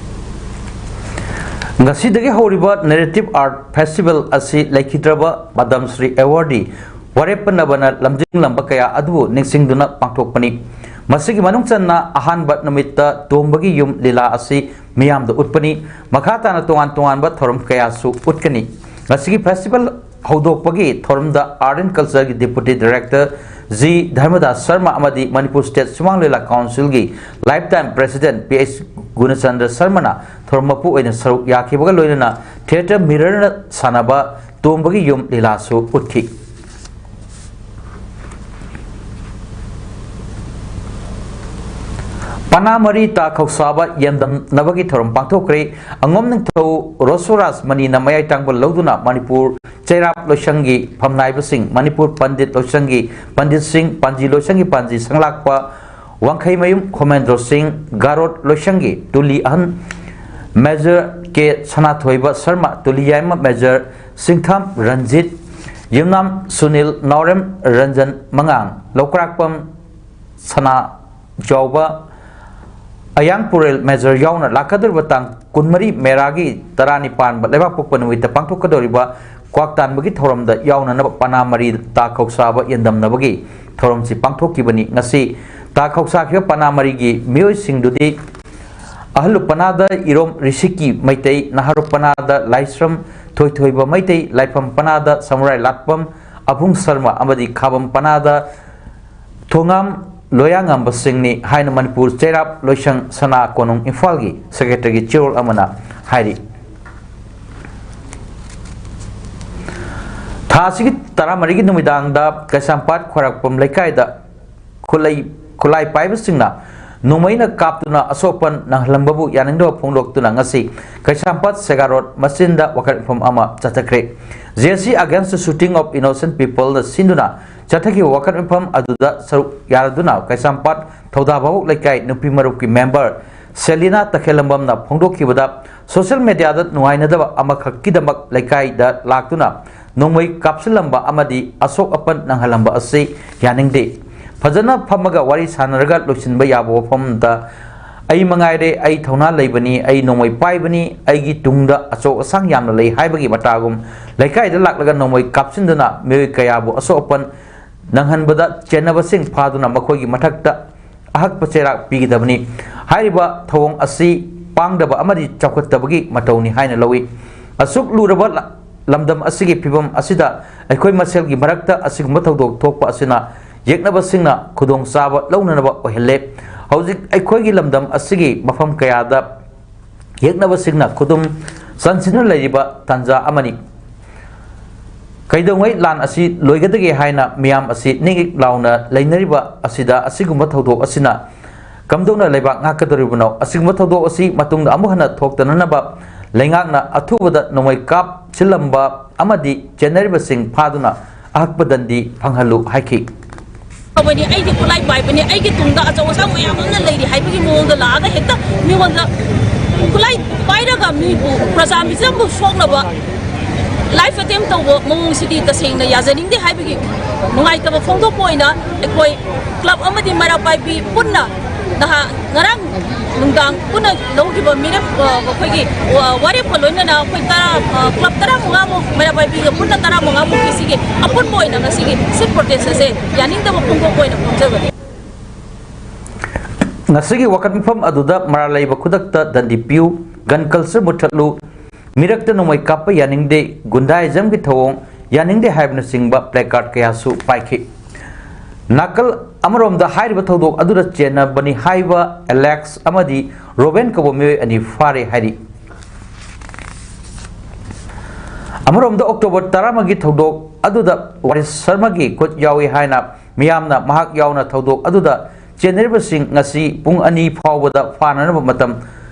ꯉꯁꯤꯗꯒꯤ ꯍꯧꯔꯤꯕ narrative art festival ꯑꯁꯤ ꯂꯩꯈꯤꯗ꯭ꯔꯕ ꯄꯗꯝ ꯁ꯭ꯔꯤ awardee ꯋꯥꯔꯦꯞꯄ ꯅꯕꯅ ꯂꯝꯖꯤꯡꯂꯝꯕ ꯀꯌꯥ ꯑꯗꯨꯕꯨ ꯅꯤꯡꯁꯤꯡꯗꯨꯅ ꯄꯥꯡꯊꯣꯛꯄꯅꯤ꯫ ꯃꯁꯤꯒꯤ ꯃꯅꯨꯡ ꯆꯟꯅ ꯑꯍꯥꯟꯕ ꯅꯨꯃꯤꯠꯇ ꯇꯣꯝꯕꯒꯤ ꯌꯨꯝ ꯂꯤꯂꯥ ꯑꯁꯤ ꯃꯤꯌꯥꯝꯗ ꯎꯠꯄꯅꯤ꯫ ꯃꯈꯥ ꯇꯥꯅ ꯇꯣꯉꯥꯟ ꯇꯣꯉꯥꯟꯕ ꯊꯧꯔꯝ ꯀꯌꯥꯁꯨ ꯎꯠꯀꯅꯤ꯫ ꯉꯁꯤꯒꯤ festival ꯍꯧꯗꯣꯛꯄꯒꯤ ꯊꯧꯔꯝꯗ Art and Cultureꯒꯤ Deputy Director G ꯙꯔꯃꯗꯥꯁ Sharma ꯑꯃꯗꯤ ꯃꯅꯤꯄꯨꯔ State ꯁꯨꯃꯥꯡ ꯂꯤꯂꯥ Councilꯒꯤ Lifetime President P H ꯒꯨꯅꯆꯟꯗ꯭ꯔ ꯁꯔꯃꯅ ꯊꯧꯔꯝ ꯃꯄꯨ ꯑꯣꯏꯅ ꯁꯔꯨꯛ ꯌꯥꯈꯤꯕꯒ ꯂꯣꯏꯅꯅ Theatre Mirrorꯅ ꯁꯥꯟꯅꯕ ꯇꯣꯝꯕꯒꯤ ꯌꯨꯝ ꯂꯤꯂꯥꯁꯨ ꯎꯠꯈꯤ꯫ ꯄꯅꯥ ꯃꯔꯤ ꯇꯥ ꯈꯧꯁꯥꯕ ꯌꯦꯟꯗꯝꯅꯕꯒꯤ ꯊꯧꯔꯝ ꯄꯥꯡꯊꯣꯛꯈ꯭ꯔꯦ꯫ ꯑꯉꯣꯝ ꯅꯤꯡꯊꯧ ꯔꯣꯁꯣꯔꯥꯖ ꯃꯅꯤꯅ ꯃꯌꯥꯏ ꯊꯪꯕ ꯂꯧꯗꯨꯅ ꯃꯅꯤꯄꯨꯔ ꯆꯩꯔꯥꯛ ꯂꯣꯏꯁꯪꯒꯤ ꯐꯝꯅꯥꯏꯕꯁꯤꯡ, ꯃꯅꯤꯄꯨꯔ ꯄꯟꯗꯤꯠ ꯂꯣꯏꯁꯪꯒꯤ ꯄꯟꯗꯤꯠꯁꯤꯡ, ꯄꯥꯟꯖꯤ ꯂꯣꯏꯁꯪꯒꯤ ꯄꯥꯟꯖꯤ ꯁꯪꯂꯥꯛꯄ ꯋꯥꯡꯈꯩꯃꯌꯨꯝ ꯈꯣꯃꯦꯟꯗ꯭ꯔꯣ ꯁꯤꯡ, ꯒꯥꯔꯣꯠ ꯂꯣꯏꯁꯪꯒꯤ ꯇꯨꯂꯤ ꯑꯍꯟ ꯃꯦꯖꯔ ꯀꯦ ꯁꯅꯥꯊꯣꯏꯕ ꯁꯔꯃ, ꯇꯨꯂꯤ ꯌꯥꯏꯃ ꯃꯦꯖꯔ ꯁꯤꯡꯊꯥꯝ ꯔꯟꯖꯤꯠ, ꯌꯨꯝꯅꯥꯝ ꯁꯨꯅꯤꯜ, ꯅꯥꯎꯔꯦꯝ ꯔꯟꯖꯟ ꯃꯉꯥꯡ, ꯂꯧꯀ꯭ꯔꯥꯛꯄꯝ ꯁꯅꯥ ꯆꯥꯎꯕ, ꯑꯌꯥꯡ ꯄꯨꯔꯦꯜ ꯃꯦꯖꯔ ꯌꯥꯎꯅ ꯂꯥꯛꯀꯗꯧꯔꯤꯕ ꯇꯥꯡ ꯀꯨꯟꯃꯔꯤ ꯃꯦꯔꯥꯒꯤ ꯇꯔꯥꯅꯤꯄꯥꯟꯕ ꯂꯩꯕꯥꯛꯄꯣꯛꯄ ꯅꯨꯃꯤꯠꯇ ꯄꯥꯡꯊꯣꯛꯀꯗꯧꯔꯤꯕ ꯀ꯭ꯋꯥꯛ ꯇꯥꯟꯕꯒꯤ ꯊꯧꯔꯝꯗ ꯌꯥꯎꯅꯅꯕ ꯄꯅꯥ ꯃꯔꯤ ꯇꯥ ꯈꯧꯁꯥꯕ ꯌꯦꯟꯗꯝꯅꯕꯒꯤ ꯊꯧꯔꯝꯁꯤ ꯄꯥꯡꯊꯣꯛꯈꯤꯕꯅꯤ꯫ ꯉꯁꯤ ꯇꯥ ꯈꯧꯁꯥꯈꯤꯕ ꯄꯅꯥ ꯃꯔꯤꯒꯤ ꯃꯤꯑꯣꯏꯁꯤꯡꯗꯨꯗꯤ ꯑꯍꯜꯂꯨꯞ ꯄꯅꯥꯗ ꯏꯔꯣꯝ ꯔꯤꯁꯤꯛꯀꯤ ꯃꯩꯇꯩ, ꯅꯍꯥꯔꯨꯞ ꯄꯅꯥꯗ ꯂꯥꯏꯁ꯭ꯔꯝ ꯊꯣꯏꯊꯣꯏꯕ ꯃꯩꯇꯩ, ꯂꯥꯏꯐꯝ ꯄꯅꯥꯗ ꯁꯃꯨꯔꯥꯏ ꯂꯥꯠꯄꯝ ꯑꯕꯨꯡ ꯁꯔꯃ ꯑꯃꯗꯤ ꯈꯥꯕꯝ ꯄꯅꯥꯗ ꯊꯣꯉꯥꯝ ꯂꯣꯌꯥꯉꯝꯕꯁꯤꯡꯅꯤ ꯍꯥꯏꯅ ꯃꯅꯤꯄꯨꯔ ꯆꯩꯔꯥꯞ ꯂꯣꯏꯁꯪ ꯁꯅꯥ ꯀꯣꯅꯨꯡ ꯏꯝꯐꯥꯜꯒꯤ ꯁꯦꯀ꯭ꯔꯦꯇꯔꯤꯒꯤ ꯆꯦꯔꯣꯜ ꯑꯃꯅ ꯍꯥꯏꯔꯤ꯫ ꯊꯥ ꯑꯁꯤꯒꯤ ꯇꯔꯥꯃꯔꯤꯒꯤ ꯅꯨꯃꯤꯗꯥꯡꯗ ꯀꯩꯁꯥꯝꯄꯥꯠ ꯈ꯭ꯋꯥꯏꯔꯥꯛꯄꯝ ꯂꯩꯀꯥꯏꯗ ꯈꯨꯠꯂꯩ-, ꯈꯨꯠꯂꯥꯏ ꯄꯥꯏꯕꯁꯤꯡꯅ ꯅꯣꯡꯃꯩꯅ ꯀꯥꯞꯇꯨꯅ ꯑꯁꯣꯛ ꯑꯄꯟ ꯅꯪꯍꯜꯂꯝꯕꯕꯨ ꯌꯥꯅꯤꯡꯗꯕ ꯐꯣꯡꯗꯣꯛꯇꯨꯅ ꯉꯁꯤ ꯀꯩꯁꯥꯝꯄꯥꯠ ꯁꯦꯒꯥ ꯔꯣꯗ ꯃꯆꯤꯟꯗ ꯋꯥꯀꯠ ꯃꯤꯐꯝ ꯑꯃ ꯆꯠꯊꯈ꯭ꯔꯦ꯫ Jealousy Against the Shooting of Innocent Peopleꯅ ꯁꯤꯟꯗꯨꯅ ꯆꯠꯊꯈꯤꯕ ꯋꯥꯀꯠ ꯃꯤꯐꯝ ꯑꯗꯨꯗ ꯁꯔꯨꯛ ꯌꯥꯗꯨꯅ ꯀꯩꯁꯥꯝꯄꯥꯠ ꯊꯧꯗꯥ ꯚꯥꯕꯣꯛ ꯂꯩꯀꯥꯏ ꯅꯨꯄꯤ ꯃꯔꯨꯞꯀꯤ ꯃꯦꯝꯕꯔ ꯁꯦꯂꯤꯅꯥ ꯇꯈꯦꯜꯂꯝꯕꯝꯅ ꯐꯣꯡꯗꯣꯛꯈꯤꯕꯗ, ꯁꯣꯁꯤꯌꯦꯜ ꯃꯦꯗꯤꯌꯥꯗ ꯅꯨꯡꯉꯥꯏꯅꯗꯕ ꯑꯃꯈꯛꯀꯤꯗꯃꯛ ꯂꯩꯀꯥꯏꯗ ꯂꯥꯛꯇꯨꯅ ꯅꯣꯡꯃꯩ ꯀꯥꯞꯁꯤꯜꯂꯝꯕ ꯑꯃꯗꯤ ꯑꯁꯣꯛ ꯑꯄꯟ ꯅꯪꯍꯜꯂꯝꯕ ꯑꯁꯤ ꯌꯥꯅꯤꯡꯗꯦ꯫ ꯐꯖꯅ ꯐꯝꯃꯒ ꯋꯥꯔꯤ ꯁꯥꯟꯅꯔꯒ ꯂꯣꯏꯁꯤꯟꯕ ꯌꯥꯕ ꯋꯥꯐꯝꯗ, "ꯑꯩ ꯃꯉꯥꯏꯔꯦ, ꯑꯩ ꯊꯧꯅꯥ ꯂꯩꯕꯅꯤ, ꯑꯩ ꯅꯣꯡꯃꯩ ꯄꯥꯏꯕꯅꯤ, ꯑꯩꯒꯤ ꯇꯨꯡꯗ ꯑꯆꯧ ꯑꯁꯥꯡ ꯌꯥꯝꯅ ꯂꯩ" ꯍꯥꯏꯕꯒꯤ ꯃꯇꯥꯒꯨꯝ, ꯂꯩꯀꯥꯏꯗ ꯂꯥꯛꯂꯒ ꯅꯣꯡꯃꯩ ꯀꯥꯞꯁꯤꯟꯗꯨꯅ ꯃꯤꯑꯣꯏ ꯀꯌꯥꯕꯨ ꯑꯁꯣꯛ ꯑꯄꯟ ꯅꯪꯍꯟꯕꯗ ꯆꯦꯟꯅꯕꯁꯤꯡ ꯐꯥꯗꯨꯅ ꯃꯈꯣꯏꯒꯤ ꯃꯊꯛꯇ ꯑꯍꯛꯄ ꯆꯩꯔꯥꯛ ꯄꯤꯒꯗꯕꯅꯤ꯫ ꯍꯥꯏꯔꯤꯕ ꯊꯧꯑꯣꯡ ꯑꯁꯤ ꯄꯥꯡꯗꯕ ꯑꯃꯗꯤ ꯆꯥꯎꯈꯠꯇꯕꯒꯤ ꯃꯇꯧꯅꯤ ꯍꯥꯏꯅ ꯂꯧꯏ꯫ ꯑꯁꯨꯛ ꯂꯨꯔꯕ ꯂ-, ꯂꯝꯗꯝ ꯑꯁꯤꯒꯤ ꯐꯤꯕꯝ ꯑꯁꯤꯗ ꯑꯩꯈꯣꯏ ꯃꯁꯦꯜꯒꯤ ꯃꯔꯛꯇ ꯑꯁꯤꯒꯨꯝꯕ ꯊꯧꯗꯣꯛ ꯊꯣꯛꯄ ꯑꯁꯤꯅ ꯌꯦꯛꯅꯕꯁꯤꯡꯅ ꯈꯨꯗꯣꯡꯆꯥꯕ ꯂꯧꯅꯅꯕ ꯑꯣꯏꯍꯜꯂꯦ꯫ ꯍꯧꯖꯤꯛ ꯑꯩꯈꯣꯏꯒꯤ ꯂꯝꯗꯝ ꯑꯁꯤꯒꯤ ꯃꯐꯝ ꯀꯌꯥꯗ ꯌꯦꯛꯅꯕꯁꯤꯡꯅ ꯈꯨꯗꯨꯝ ꯆꯟꯁꯤꯟꯗꯨꯅ ꯂꯩꯔꯤꯕ ꯇꯥꯟꯖꯥ ꯑꯃꯅꯤ꯫ ꯀꯩꯗꯧꯉꯩ ꯂꯥꯟ ꯑꯁꯤ ꯂꯣꯏꯒꯗꯒꯦ ꯍꯥꯏꯅ ꯃꯤꯌꯥꯝ ꯑꯁꯤ ꯅꯤꯛ ꯅꯤꯛ ꯂꯥꯎꯅ ꯂꯩꯅꯔꯤꯕ ꯑꯁꯤꯗ ꯑꯁꯤꯒꯨꯝꯕ ꯊꯧꯗꯣꯛ ꯑꯁꯤꯅ ꯀꯝꯗꯧꯅ ꯂꯩꯕꯥꯛ ꯉꯥꯛꯀꯗꯧꯔꯤꯕꯅꯣ? ꯑꯁꯤꯒꯨꯝꯕ ꯊꯧꯗꯣꯛ ꯑꯁꯤ ꯃꯇꯨꯡꯗ ꯑꯃꯨꯛ ꯍꯟꯅ ꯊꯣꯛꯇꯅꯅꯕ ꯂꯩꯉꯥꯛꯅ ꯑꯊꯨꯕꯗ ꯅꯣꯡꯃꯩ ꯀꯥꯞꯁꯤꯜꯂꯝꯕ ꯑꯃꯗꯤ ꯆꯦꯟꯅꯔꯤꯕꯁꯤꯡ ꯐꯥꯗꯨꯅ ꯑꯍꯛꯄ ꯗꯟꯗꯤ ꯐꯪꯍꯜꯂꯨ ꯍꯥꯏꯈꯤ꯫ ꯇꯧꯕꯅꯤ, ꯑꯩꯗꯤ ꯈꯨꯠꯂꯥꯏ ꯄꯥꯏꯕꯅꯤ, ꯑꯩꯒꯤ ꯇꯨꯡꯗ ꯑꯆꯧ ꯑꯁꯥꯡ ꯃꯌꯥꯝ ꯑꯃꯅ ꯂꯩꯔꯤ ꯍꯥꯏꯕꯒꯤ ꯃꯑꯣꯡꯗ ꯂꯥꯛꯑꯒ ꯍꯦꯛꯇ ꯃꯤꯉꯣꯟꯗ ꯈꯨꯠꯂꯥꯏ ꯄꯥꯏꯔꯒ ꯃꯤꯕꯨ ꯄ꯭ꯔꯖꯥ ꯃꯤꯆꯝꯕꯨ ꯁꯣꯛꯅꯕ ꯂꯥꯏꯐ ꯑꯦꯇꯦꯝ ꯇꯧꯕ ꯃꯑꯣꯡꯁꯤꯗꯤ ꯇꯁꯦꯡꯅ ꯌꯥꯖꯅꯤꯡꯗꯦ ꯍꯥꯏꯕꯒꯤ ꯅꯨꯡꯉꯥꯏꯇꯕ ꯐꯣꯡꯗꯣꯛꯄ ꯑꯣꯏꯅ ꯑꯩꯈꯣꯏ ꯀ꯭ꯂꯕ ꯑꯃꯗꯤ ꯃꯩꯔꯥ ꯄꯥꯏꯕꯤ ꯄꯨꯟꯅ ꯅꯍꯥ ꯉꯔꯥꯡ ꯅꯨꯡꯗꯥꯡ ꯄꯨꯟꯅ ꯂꯧꯈꯤꯕ ꯃꯤꯔꯦꯞ ꯑꯩꯈꯣꯏꯒꯤ ꯋꯥꯔꯦꯞꯀ ꯂꯣꯏꯅꯅ ꯑꯩꯈꯣꯏ ꯇꯔꯥ ꯀ꯭ꯂꯕ ꯇꯔꯥꯃꯉꯥꯃꯨꯛ ꯃꯩꯔꯥ ꯄꯥꯏꯕꯤꯒ ꯄꯨꯟꯅ ꯇꯔꯥꯃꯉꯥꯃꯨꯛꯀꯤ ꯁꯤꯒꯤ ꯑꯄꯨꯟꯕ ꯑꯣꯏꯅ ꯉꯁꯤꯒꯤ ꯁꯤꯠ ꯄ꯭ꯔꯣꯇꯦꯁ ꯑꯁꯦ ꯌꯥꯅꯤꯡꯗꯕ ꯐꯣꯡꯗꯣꯛꯄ ꯑꯣꯏꯅ ꯐꯣꯡꯖꯕꯅꯤ꯫ ꯉꯁꯤꯒꯤ ꯋꯥꯀꯠ ꯃꯤꯐꯝ ꯑꯗꯨꯗ ꯃꯔꯥꯜ ꯂꯩꯕ ꯈꯨꯗꯛꯇ ꯗꯟꯗꯤ ꯄꯤꯌꯨ, ꯒꯟ ꯀꯜꯆꯔ ꯃꯨꯠꯊꯠꯂꯨ, ꯃꯤꯔꯛꯇ ꯅꯣꯡꯃꯩ ꯀꯥꯞꯄ ꯌꯥꯅꯤꯡꯗꯦ, ꯒꯨꯟꯗꯥꯏꯖꯝꯒꯤ ꯊꯧꯑꯣꯡ ꯌꯥꯅꯤꯡꯗꯦ ꯍꯥꯏꯕꯅꯆꯤꯡꯕ ꯄ꯭ꯂꯦꯀꯥꯔꯗ ꯀꯌꯥꯁꯨ ꯄꯥꯏꯈꯤ꯫ ꯅꯥꯀꯜ ꯑꯃꯔꯣꯝꯗ ꯍꯥꯏꯔꯤꯕ ꯊꯧꯗꯣꯛ ꯑꯗꯨꯗ ꯆꯦꯟꯅꯕꯅꯤ ꯍꯥꯏꯕ ꯑꯦꯂꯦꯛꯁ ꯑꯃꯗꯤ ꯔꯣꯕꯦꯟ ꯀꯧꯕ ꯃꯤꯑꯣꯏ ꯑꯅꯤ ꯐꯥꯔꯦ ꯍꯥꯏꯔꯤ꯫ ꯑꯃꯔꯣꯝꯗ ꯑꯣꯛꯇꯣꯕꯔ ꯇꯔꯥꯃꯒꯤ ꯊꯧꯗꯣꯛ ꯑꯗꯨꯗ ꯋꯥꯔꯤꯁ ꯁꯔꯃꯒꯤ ꯈꯨꯠ ꯌꯥꯎꯏ ꯍꯥꯏꯅ ꯃꯤꯌꯥꯝꯅ ꯃꯍꯥꯛ ꯌꯥꯎꯅ ꯊꯧꯗꯣꯛ ꯑꯗꯨꯗ ꯆꯦꯟꯅꯔꯤꯕꯁꯤꯡ ꯉꯁꯤ ꯄꯨꯡ ꯑꯅꯤ ꯐꯥꯎꯕꯗ ꯐꯥꯅꯅꯕ ꯃꯇꯝ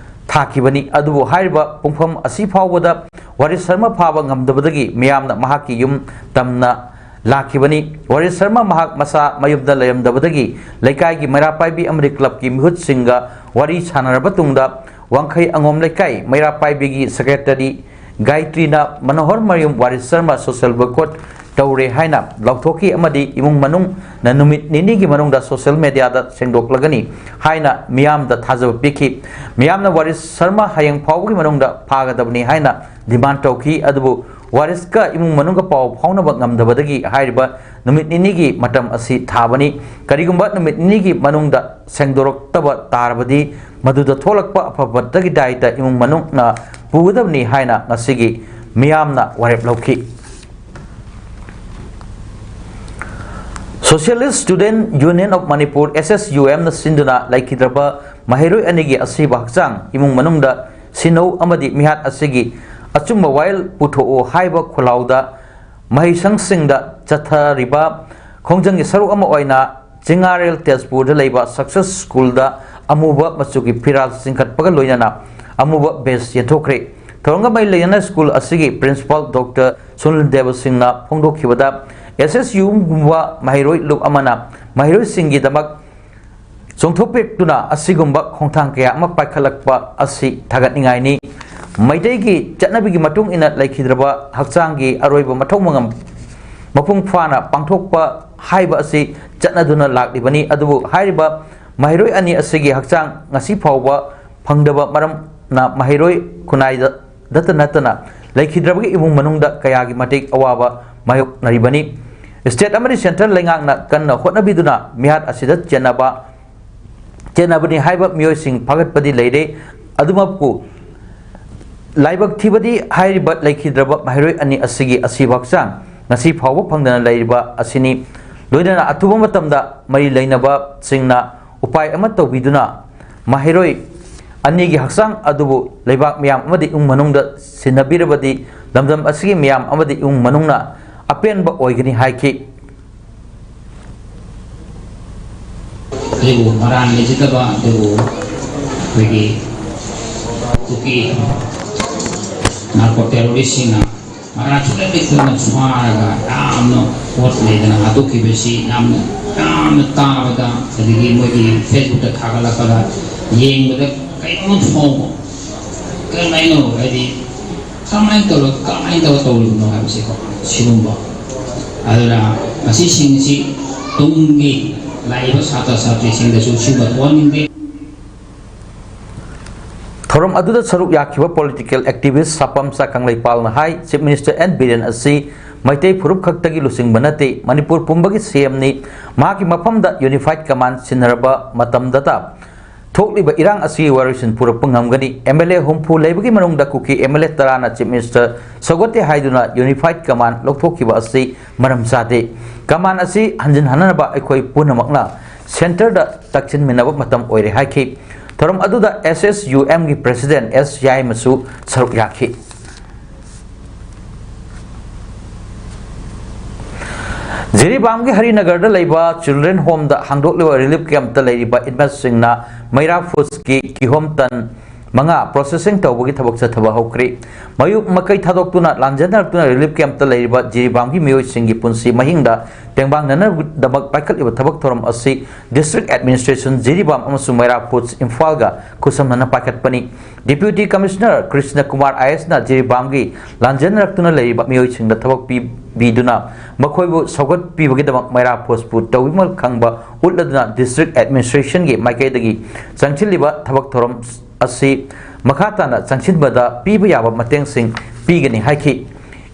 ꯊꯥꯈꯤꯕꯅꯤ꯫ ꯑꯗꯨꯕꯨ ꯍꯥꯏꯔꯤꯕ ꯄꯨꯡꯐꯝ ꯑꯁꯤ ꯐꯥꯎꯕꯗ ꯋꯥꯔꯤꯁ ꯁꯔꯃ ꯐꯥꯕ ꯉꯝꯗꯕꯗꯒꯤ ꯃꯤꯌꯥꯝꯅ ꯃꯍꯥꯛꯀꯤ ꯌꯨꯝ ꯇꯝꯅ ꯂꯥꯛꯈꯤꯕꯅꯤ꯫ ꯋꯥꯔꯤꯁ ꯁꯔꯃ ꯃꯍꯥꯛ ꯃꯁꯥ ꯃꯌꯨꯝꯗ ꯂꯩꯔꯝꯗꯕꯗꯒꯤ ꯂꯩꯀꯥꯏꯒꯤ ꯃꯩꯔꯥ ꯄꯥꯏꯕꯤ ꯑꯃꯗꯤ ꯀ꯭ꯂꯕꯀꯤ ꯃꯤꯍꯨꯠꯁꯤꯡꯒ ꯋꯥꯔꯤ ꯁꯥꯟꯅꯔꯕ ꯇꯨꯡꯗ ꯋꯥꯡꯈꯩ ꯑꯉꯣꯝ ꯂꯩꯀꯥꯏ ꯃꯩꯔꯥ ꯄꯥꯏꯕꯤꯒꯤ ꯁꯦꯀ꯭ꯔꯦꯇꯔꯤ ꯒꯥꯌꯇ꯭ꯔꯤꯅ ꯃꯅꯣꯍꯔ ꯃꯌꯨꯝ ꯋꯥꯔꯤꯁ ꯁꯔꯃ ꯁꯣꯁꯤꯌꯦꯜ ꯕꯣꯏꯀꯣꯠ ꯇꯧꯔꯦ ꯍꯥꯏꯅ ꯂꯥꯎꯊꯣꯛꯈꯤ ꯑꯃꯗꯤ ꯏꯃꯨꯡ ꯃꯅꯨꯡꯅ ꯅꯨꯃꯤꯠ ꯅꯤꯅꯤꯒꯤ ꯃꯅꯨꯡꯗ ꯁꯣꯁꯤꯌꯦꯜ ꯃꯦꯗꯤꯌꯥꯗ ꯁꯦꯡꯗꯣꯛꯂꯒꯅꯤ ꯍꯥꯏꯅ ꯃꯤꯌꯥꯝꯗ ꯊꯥꯖꯕ ꯄꯤꯈꯤ꯫ ꯃꯤꯌꯥꯝꯅ ꯋꯥꯔꯤꯁ ꯁꯔꯃ ꯍꯌꯦꯡ ꯐꯥꯎꯕꯒꯤ ꯃꯅꯨꯡꯗ ꯐꯥꯒꯗꯕꯅꯤ ꯍꯥꯏꯅ ꯗꯤꯃꯥꯟ ꯇꯧꯈꯤ꯫ ꯑꯗꯨꯕꯨ ꯋꯥꯔꯤꯁꯀ ꯏꯃꯨꯡ ꯃꯅꯨꯡꯒ ꯄꯥꯎ ꯐꯥꯎꯅꯕ ꯉꯝꯗꯕꯗꯒꯤ ꯍꯥꯏꯔꯤꯕ ꯅꯨꯃꯤꯠ ꯅꯤꯅꯤꯒꯤ ꯃꯇꯝ ꯑꯁꯤ ꯊꯥꯕꯅꯤ꯫ ꯀꯔꯤꯒꯨꯝꯕ ꯅꯨꯃꯤꯠ ꯅꯤꯅꯤꯒꯤ ꯃꯅꯨꯡꯗ ꯁꯦꯡꯗꯣꯔꯛꯇꯕ ꯇꯥꯔꯕꯗꯤ ꯃꯗꯨꯗ ꯊꯣꯛꯂꯛꯄ ꯑꯐꯕꯇꯒꯤ ꯗꯥꯏꯇ ꯏꯃꯨꯡ ꯃꯅꯨꯡꯅ ꯄꯨꯒꯗꯕꯅꯤ ꯍꯥꯏꯅ ꯉꯁꯤꯒꯤ ꯃꯤꯌꯥꯝꯅ ꯋꯥꯔꯦꯞ ꯂꯧꯈꯤ꯫ Socialist Student Union of Manipur, S S U M ꯅ ꯁꯤꯟꯗꯨꯅ ꯂꯩꯈꯤꯗ꯭ꯔꯕ ꯃꯍꯩꯔꯣꯏ ꯑꯅꯤꯒꯤ ꯑꯁꯤꯕ ꯍꯛꯆꯥꯡ ꯏꯃꯨꯡ ꯃꯅꯨꯡꯗ ꯁꯤꯟꯅꯧ ꯑꯃꯗꯤ ꯃꯤꯍꯥꯠ ꯑꯁꯤꯒꯤ ꯑꯆꯨꯝꯕ ꯋꯥꯌꯦꯜ ꯄꯨꯊꯣꯛꯎ ꯍꯥꯏꯕ ꯈꯣꯜꯂꯥꯎꯗ ꯃꯍꯩꯁꯪꯁꯤꯡꯗ ꯆꯠꯊꯔꯤꯕ ꯈꯣꯡꯖꯪꯒꯤ ꯁꯔꯨꯛ ꯑꯃ ꯑꯣꯏꯅ ꯆꯤꯡꯉꯥꯔꯦꯜ ꯇꯦꯖꯄꯨꯔꯗ ꯂꯩꯕ ꯁꯛꯁꯦꯁ ꯁ꯭ꯀꯨꯜꯗ ꯑꯃꯨꯕ ꯃꯆꯨꯒꯤ ꯐꯤꯔꯥꯜ ꯆꯤꯡꯈꯠꯄꯒ ꯂꯣꯏꯅꯅ ꯑꯃꯨꯕ ꯕꯦꯁ ꯌꯦꯟꯊꯣꯛꯈ꯭ꯔꯦ꯫ ꯊꯧꯔꯝꯒ ꯃꯔꯤ ꯂꯩꯅꯅ ꯁ꯭ꯀꯨꯜ ꯑꯁꯤꯒꯤ ꯄ꯭ꯔꯤꯟꯁꯤꯄꯥꯜ ꯗꯣꯛꯇꯔ ꯁꯨꯅꯤꯜ ꯗꯦꯕ ꯁꯤꯡꯅ ꯐꯣꯡꯗꯣꯛꯈꯤꯕꯗ, ꯑꯦꯁ ꯑꯦꯁ ꯌꯨꯒꯨꯝꯕ ꯃꯍꯩꯔꯣꯏ ꯂꯨꯞ ꯑꯃꯅ ꯃꯍꯩꯔꯣꯏꯁꯤꯡꯒꯤꯗꯃꯛ ꯆꯣꯡꯊꯣꯛꯄꯤꯔꯛꯇꯨꯅ ꯑꯁꯤꯒꯨꯝꯕ ꯈꯣꯡꯊꯥꯡ ꯀꯌꯥ ꯑꯃ ꯄꯥꯏꯈꯠꯂꯛꯄ ꯑꯁꯤ ꯊꯥꯒꯠꯅꯤꯡꯉꯥꯏꯅꯤ꯫ ꯃꯩꯇꯩꯒꯤ ꯆꯠꯅꯕꯤꯒꯤ ꯃꯇꯨꯡ ꯏꯟꯅ ꯂꯩꯈꯤꯗ꯭ꯔꯕ ꯍꯛꯆꯥꯡꯒꯤ ꯑꯔꯣꯏꯕ ꯃꯊꯧ ꯃꯉꯝ ꯃꯄꯨꯡ ꯐꯥꯅ ꯄꯥꯡꯊꯣꯛꯄ ꯍꯥꯏꯕ ꯑꯁꯤ ꯆꯠꯅꯗꯨꯅ ꯂꯥꯛꯂꯤꯕꯅꯤ꯫ ꯑꯗꯨꯕꯨ ꯍꯥꯏꯔꯤꯕ ꯃꯍꯩꯔꯣꯏ ꯑꯅꯤ ꯑꯁꯤꯒꯤ ꯍꯛꯆꯥꯡ ꯉꯁꯤ ꯐꯥꯎꯕ ꯐꯪꯗꯕ ꯃꯔꯝꯅ ꯃꯍꯩꯔꯣꯏ ꯈꯨꯟꯅꯥꯏꯗ ꯗꯇ ꯅꯠꯇꯅ ꯂꯩꯈꯤꯗ꯭ꯔꯕꯒꯤ ꯏꯃꯨꯡ ꯃꯅꯨꯡꯗ ꯀꯌꯥꯒꯤ ꯃꯇꯤꯛ ꯑꯋꯥꯕ ꯃꯥꯌꯣꯛꯅꯔꯤꯕꯅꯤ꯫ ꯁ꯭ꯇꯦꯠ ꯑꯃꯗꯤ ꯁꯦꯟꯇ꯭ꯔꯦꯜ ꯂꯩꯉꯥꯛꯅ ꯀꯟꯅ ꯍꯣꯠꯅꯕꯤꯗꯨꯅ ꯃꯤꯍꯥꯠ ꯑꯁꯤꯗ ꯆꯦꯟꯅꯕ, ꯆꯦꯟꯅꯕꯅꯤ ꯍꯥꯏꯕ ꯃꯤꯑꯣꯏꯁꯤꯡ ꯐꯥꯒꯠꯄꯗꯤ ꯂꯩꯔꯦ꯫ ꯑꯗꯨꯃꯛꯄꯨ ꯂꯥꯏꯕꯛ ꯊꯤꯕꯗꯤ ꯍꯥꯏꯔꯤꯕ ꯂꯩꯈꯤꯗ꯭ꯔꯕ ꯃꯍꯩꯔꯣꯏ ꯑꯅꯤ ꯑꯁꯤꯒꯤ ꯑꯁꯤꯕ ꯍꯛꯆꯥꯡ ꯉꯁꯤ ꯐꯥꯎꯕ ꯐꯪꯗꯅ ꯂꯩꯔꯤꯕ ꯑꯁꯤꯅꯤ꯫ ꯂꯣꯏꯅꯅ ꯑꯊꯨꯕ ꯃꯇꯝꯗ ꯃꯔꯤ ꯂꯩꯅꯕꯁꯤꯡꯅ ꯎꯄꯥꯏ ꯑꯃ ꯇꯧꯕꯤꯗꯨꯅ ꯃꯍꯩꯔꯣꯏ ꯑꯅꯤꯒꯤ ꯍꯛꯆꯥꯡ ꯑꯗꯨꯕꯨ ꯂꯩꯕꯥꯛ ꯃꯤꯌꯥꯝ ꯑꯃꯗꯤ ꯏꯃꯨꯡ ꯃꯅꯨꯡꯗ ꯁꯤꯟꯅꯕꯤꯔꯕꯗꯤ ꯂꯝꯗꯝ ꯑꯁꯤꯒꯤ ꯃꯤꯌꯥꯝ ꯑꯃꯗꯤ ꯏꯃꯨꯡ ꯃꯅꯨꯡꯅ ꯑꯄꯦꯟꯕ ꯑꯣꯏꯒꯅꯤ ꯍꯥꯏꯈꯤ꯫ ꯑꯗꯨꯕꯨ ꯃꯔꯥꯜ ꯂꯩꯖꯗꯕ ꯑꯗꯨꯕꯨ ꯑꯩꯈꯣꯏꯒꯤ ꯀꯨꯀꯤ ꯅꯥꯔꯀꯣ ꯇꯦꯔꯣꯔꯤꯁꯁꯤꯡꯅ ꯃꯔꯥꯜ ꯁꯨꯡꯂꯩ ꯂꯩꯇꯅ ꯐꯥꯔꯒ ꯌꯥꯝꯅ ꯄꯣꯠ ꯂꯩꯗꯅ ꯍꯥꯠꯇꯣꯛꯈꯤꯕꯁꯤ ꯌꯥꯝꯅ, ꯌꯥꯝꯅ ꯇꯥꯕꯗ, ꯑꯗꯒꯤ ꯃꯣꯏꯒꯤ ꯐꯦꯁꯕꯨꯛꯇ ꯊꯥꯒꯠꯂꯛꯄꯗ ꯌꯦꯡꯕꯗ ꯀꯩꯅꯣꯝ ꯐꯥꯎꯕ꯫ ꯀꯃꯥꯏꯅꯣ ꯍꯥꯏꯗꯤ ꯀꯃꯥꯏꯅ ꯇꯧꯔ ꯀꯃꯥꯏꯅ ꯇꯧꯔ ꯇꯧꯔꯤꯕꯅꯣ ꯍꯥꯏꯕꯁꯦꯀꯣ꯫ ꯁꯤꯒꯨꯝꯕ ꯑꯗꯨꯅ ꯃꯁꯤꯁꯤꯡꯁꯤ ꯇꯨꯡꯒꯤ ꯂꯥꯛꯏꯕ ꯁꯥꯇ꯭ꯔ ꯁꯥꯇ꯭ꯔꯤꯁꯤꯡꯗꯁꯨ ꯁꯤꯒꯨꯝꯕ ꯊꯣꯛꯍꯟꯅꯤꯡꯗꯦ꯫ ꯊꯧꯔꯝ ꯑꯗꯨꯗ ꯁꯔꯨꯛ ꯌꯥꯈꯤꯕ ꯄꯣꯂꯤꯇꯤꯀꯦꯜ ꯑꯦꯛꯇꯤꯚꯤꯁ ꯁꯥꯄꯝꯆꯥ ꯀꯪꯂꯩꯄꯥꯜꯅ ꯍꯥꯏ, ꯆꯤꯐ ꯃꯤꯅꯤꯁꯇꯔ ꯑꯦꯟ ꯕꯤꯔꯦꯟ ꯑꯁꯤ ꯃꯩꯇꯩ ꯐꯨꯔꯨꯞ ꯈꯛꯇꯒꯤ ꯂꯨꯆꯤꯡꯕ ꯅꯠꯇꯦ, ꯃꯅꯤꯄꯨꯔ ꯄꯨꯝꯕꯒꯤ ꯁꯤ ꯑꯦꯝꯅꯤ꯫ ꯃꯍꯥꯛꯀꯤ ꯃꯐꯝꯗ ꯌꯨꯅꯤꯐꯥꯏꯠ ꯀꯃꯥꯟ ꯁꯤꯟꯅꯔꯕ ꯃꯇꯝꯗꯇ ꯊꯣꯛꯂꯤꯕ ꯏꯔꯥꯡ ꯑꯁꯤꯒꯤ ꯋꯥꯔꯣꯏꯁꯤꯟ ꯄꯨꯔꯛꯄ ꯉꯝꯒꯅꯤ꯫ ꯑꯦꯝ ꯑꯦꯜ ꯑꯦ ꯍꯨꯝꯐꯨ ꯂꯩꯕꯒꯤ ꯃꯅꯨꯡꯗ ꯀꯨꯀꯤ ꯑꯦꯝ ꯑꯦꯜ ꯑꯦ ꯇꯔꯥꯅ ꯆꯤꯐ ꯃꯤꯅꯤꯁꯇꯔ ꯁꯧꯒꯠꯇꯦ ꯍꯥꯏꯗꯨꯅ ꯌꯨꯅꯤꯐꯥꯏꯠ ꯀꯃꯥꯟ ꯂꯧꯊꯣꯛꯈꯤꯕ ꯑꯁꯤ ꯃꯔꯝ ꯆꯥꯗꯦ꯫ ꯀꯃꯥꯟ ꯑꯁꯤ ꯍꯟꯖꯤꯟꯍꯟꯅꯕ ꯑꯩꯈꯣꯏ ꯄꯨꯝꯅꯃꯛꯅ ꯁꯦꯟꯇꯔꯗ ꯇꯛꯁꯤꯟꯃꯤꯟꯅꯕ ꯃꯇꯝ ꯑꯣꯏꯔꯦ ꯍꯥꯏꯈꯤ꯫ ꯊꯧꯔꯝ ꯑꯗꯨꯗ ꯑꯦꯁ ꯑꯦꯁ ꯌꯨ ꯑꯦꯝꯒꯤ ꯄ꯭ꯔꯦꯁꯤꯗꯦꯟ ꯑꯦꯁ ꯌꯥꯏꯃꯁꯨ ꯁꯔꯨꯛ ꯌꯥꯈꯤ꯫ ꯖꯤꯔꯤꯕꯥꯝꯒꯤ ꯍꯔꯤꯅꯒꯔꯗ ꯂꯩꯕ ꯆꯤꯜꯗ꯭ꯔꯦꯟ ꯍꯣꯝꯗ ꯍꯥꯡꯗꯣꯛꯂꯤꯕ ꯔꯤꯂꯤꯐ ꯀꯦꯝꯞꯇ ꯂꯩꯔꯤꯕ ꯏꯟꯃꯦꯠꯁꯤꯡꯅ ꯃꯩꯔꯥ ꯐꯨꯗꯁꯀꯤ ꯀꯤꯍꯣꯝ ꯇꯟ ꯃꯉꯥ ꯄ꯭ꯔꯣꯁꯦꯁꯤꯡ ꯇꯧꯕꯒꯤ ꯊꯕꯛ ꯆꯠꯊꯕ ꯍꯧꯈ꯭ꯔꯦ꯫ ꯃꯌꯨꯝ ꯃꯀꯩ ꯊꯥꯗꯣꯛꯇꯨꯅ ꯂꯥꯟꯖꯦꯟꯅꯔꯛꯇꯨꯅ ꯔꯤꯂꯤꯐ ꯀꯦꯝꯞꯇ ꯂꯩꯔꯤꯕ ꯖꯤꯔꯤꯕꯥꯝꯒꯤ ꯃꯤꯑꯣꯏꯁꯤꯡꯒꯤ ꯄꯨꯟꯁꯤ ꯃꯍꯤꯡꯗ ꯇꯦꯡꯕꯥꯡꯅꯅꯕꯒꯤꯗꯃꯛ ꯄꯥꯏꯈꯠꯂꯤꯕ ꯊꯕꯛ ꯊꯧꯔꯝ ꯑꯁꯤ ꯗꯤꯁꯇ꯭ꯔꯤꯛ ꯑꯦꯗꯃꯤꯅꯤꯁꯇ꯭ꯔꯦꯁꯟ ꯖꯤꯔꯤꯕꯥꯝ ꯑꯃꯁꯨꯡ ꯃꯩꯔꯥ ꯐꯨꯗꯁ ꯏꯝꯐꯥꯜꯒ ꯈꯨꯠꯁꯝꯅꯅ ꯄꯥꯏꯈꯠꯄꯅꯤ꯫ Deputy commissioner Krishna Kumar I ꯑꯦꯁꯅ ꯖꯤꯔꯤꯕꯥꯝꯒꯤ ꯂꯥꯟꯖꯦꯟꯅꯔꯛꯇꯨꯅ ꯂꯩꯔꯤꯕ ꯃꯤꯑꯣꯏꯁꯤꯡꯗ ꯊꯕꯛ ꯄꯤꯕꯤꯗꯨꯅ ꯃꯈꯣꯏꯕꯨ ꯁꯧꯒꯠꯄꯤꯕꯒꯤꯗꯃꯛ ꯃꯩꯔꯥ ꯐꯨꯗꯁꯄꯨ ꯇꯧꯕꯤꯃꯜ ꯈꯪꯕ ꯎꯠꯂꯗꯨꯅ ꯗꯤꯁꯇ꯭ꯔꯤꯛ ꯑꯦꯗꯃꯤꯅꯤꯁꯇ꯭ꯔꯦꯁꯟꯒꯤ ꯃꯥꯏꯀꯩꯗꯒꯤ ꯆꯪꯁꯤꯜꯂꯤꯕ ꯊꯕꯛ ꯊꯧꯔꯝ ꯑꯁꯤ ꯃꯈꯥ ꯇꯥꯅ ꯆꯪꯁꯤꯟꯕꯗ ꯄꯤꯕ ꯌꯥꯕ ꯃꯇꯦꯡꯁꯤꯡ ꯄꯤꯒꯅꯤ ꯍꯥꯏꯈꯤ꯫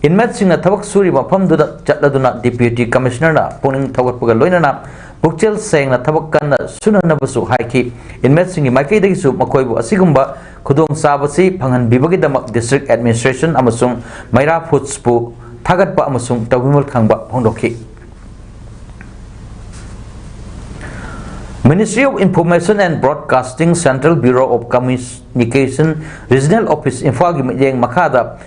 ꯏꯟꯃꯦꯠꯁꯤꯡꯅ ꯊꯕꯛ ꯁꯨꯔꯤꯕ ꯃꯐꯝꯗꯨꯗ ꯆꯠꯂꯗꯨꯅ ꯗꯤꯄ꯭ꯌꯨꯇꯤ ꯀꯃꯤꯁꯅꯔꯅ ꯄꯨꯛꯅꯤꯡ ꯊꯧꯒꯠꯄꯒ ꯂꯣꯏꯅꯅ ꯄꯨꯛꯆꯦꯜ ꯁꯦꯡꯅ ꯊꯕꯛ ꯀꯟꯅ ꯁꯨꯅꯅꯕꯁꯨ ꯍꯥꯏꯈꯤ꯫ ꯏꯟꯃꯦꯠꯁꯤꯡꯒꯤ ꯃꯥꯏꯀꯩꯗꯒꯤꯁꯨ ꯃꯈꯣꯏꯕꯨ ꯑꯁꯤꯒꯨꯝꯕ ꯈꯨꯗꯣꯡꯆꯥꯕꯁꯤ ꯐꯪꯍꯟꯕꯤꯕꯒꯤꯗꯃꯛ ꯗꯤꯁꯇ꯭ꯔꯤꯛ ꯑꯦꯗꯃꯤꯅꯤꯁꯇ꯭ꯔꯦꯁꯟ ꯑꯃꯁꯨꯡ ꯃꯩꯔꯥ ꯐꯨꯗꯁꯄꯨ ꯊꯥꯒꯠꯄ ꯑꯃꯁꯨꯡ ꯇꯧꯕꯤꯃꯜ ꯈꯪꯕ ꯐꯣꯡꯗꯣꯛꯈꯤ꯫ Ministry of Information and Broadcasting, Central Bureau of Communication, Regional Office ꯏꯝꯐꯥꯜꯒꯤ ꯃꯤꯠꯌꯦꯡ ꯃꯈꯥꯗ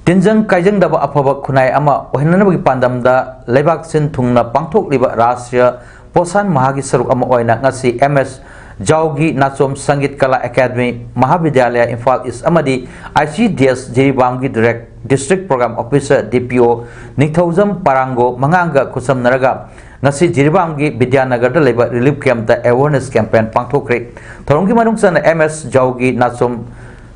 ꯇꯤꯟꯖꯪ ꯀꯥꯏꯖꯪꯗꯕ ꯑꯐꯕ ꯈꯨꯟꯅꯥꯏ ꯑꯃ ꯑꯣꯏꯍꯟꯅꯕꯒꯤ ꯄꯥꯟꯗꯝꯗ ꯂꯩꯕꯥꯛ ꯁꯤꯟ ꯊꯨꯡꯅ ꯄꯥꯡꯊꯣꯛꯂꯤꯕ ꯔꯥꯁꯇ꯭ꯔꯤꯌ ꯄꯣꯁꯥꯟ ꯃꯍꯥꯒꯤ ꯁꯔꯨꯛ ꯑꯃ ꯑꯣꯏꯅ ꯉꯁꯤ ꯑꯦꯝ ꯑꯦꯁ ꯖꯥꯎꯒꯤ ꯅꯥꯆꯣꯝ ꯁꯪꯒꯤꯠ ꯀꯂꯥ ꯑꯦꯀꯥꯗꯃꯤ ꯃꯍꯥꯕꯤꯗ꯭ꯌꯥꯂꯌ ꯏꯝꯐꯥꯜ ꯏꯁ ꯑꯃꯗꯤ ꯑꯥꯏ ꯁꯤ ꯗꯤ ꯑꯦꯁ ꯖꯤꯔꯤꯕꯥꯝꯒꯤ ꯗꯤꯔꯦꯛ-, district programme officer D P O Ningthoujam Parango ꯃꯉꯥꯡꯒ ꯈꯨꯠꯁꯝꯅꯔꯒ ꯉꯁꯤ ꯖꯤꯔꯤꯕꯥꯝꯒꯤ ꯕꯤꯗ꯭ꯌꯥꯅꯒꯔꯗ ꯂꯩꯕ ꯔꯤꯂꯤꯐ ꯀꯦꯝꯞꯇ ꯑꯦꯋꯥꯔꯅꯦꯁ ꯀꯦꯝꯄꯦꯟ ꯄꯥꯡꯊꯣꯛꯈ꯭ꯔꯦ꯫ ꯊꯧꯔꯝꯒꯤ ꯃꯅꯨꯡ ꯆꯟꯅ ꯑꯦꯝ ꯑꯦꯁ ꯖꯥꯎꯒꯤ ꯅꯥꯆꯣꯝ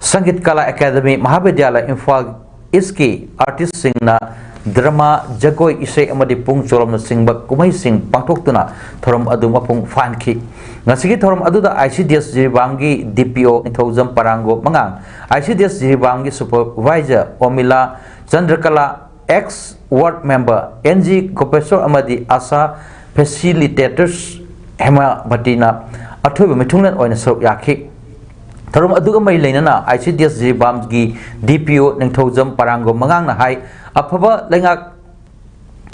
ꯁꯪꯒꯤꯠ ꯀꯂꯥ ꯑꯦꯀꯥꯗꯃꯤ ꯃꯍꯥꯕꯤꯗ꯭ꯌꯥꯂꯌ ꯏꯝꯐꯥꯜ ꯏꯁꯀꯤ ꯑꯥꯔꯇꯤꯁꯁꯤꯡꯅ ꯗ꯭ꯔꯃꯥ, ꯖꯒꯣꯏ, ꯏꯁꯩ ꯑꯃꯗꯤ ꯄꯨꯡ ꯆꯣꯂꯣꯝꯅꯆꯤꯡꯕ ꯀꯨꯝꯍꯩꯁꯤꯡ ꯄꯥꯡꯊꯣꯛꯇꯨꯅ ꯊꯧꯔꯝ ꯑꯗꯨ ꯃꯄꯨꯡ ꯐꯥꯍꯟꯈꯤ꯫ ꯉꯁꯤꯒꯤ ꯊꯧꯔꯝ ꯑꯗꯨꯗ ꯑꯥꯏ ꯁꯤ ꯗꯤ ꯑꯦꯁ ꯖꯤꯔꯤꯕꯥꯝꯒꯤ ꯗꯤ ꯄꯤ ꯑꯣ ꯅꯤꯡꯊꯧꯖꯝ ꯄꯔꯥꯡꯒꯣ ꯃꯉꯥꯡ, ꯑꯥꯏ ꯁꯤ ꯗꯤ ꯑꯦꯁ ꯖꯤꯔꯤꯕꯥꯝꯒꯤ supervisor Omila Chandrakala, ex ward member N G Gopeshor ꯑꯃꯗꯤ ꯑꯥꯁꯥ ꯐꯦꯁꯤꯂꯤꯇꯦꯇꯔꯁ ꯍꯦꯃꯥꯕꯇꯤꯅ ꯑꯊꯣꯏꯕ ꯃꯤꯊꯨꯡꯂꯦꯟ ꯑꯣꯏꯅ ꯁꯔꯨꯛ ꯌꯥꯈꯤ꯫ ꯊꯧꯔꯝ ꯑꯗꯨꯒ ꯃꯔꯤ ꯂꯩꯅꯅ ꯑꯥꯏ ꯁꯤ ꯗꯤ ꯑꯦꯁ ꯖꯤꯔꯤꯕꯥꯝꯒꯤ ꯗꯤ ꯄꯤ ꯑꯣ ꯅꯤꯡꯊꯧꯖꯝ ꯄꯔꯥꯡꯒꯣ ꯃꯉꯥꯡꯅ ꯍꯥꯏ, ꯑꯐꯕ ꯂꯩꯉꯥꯛ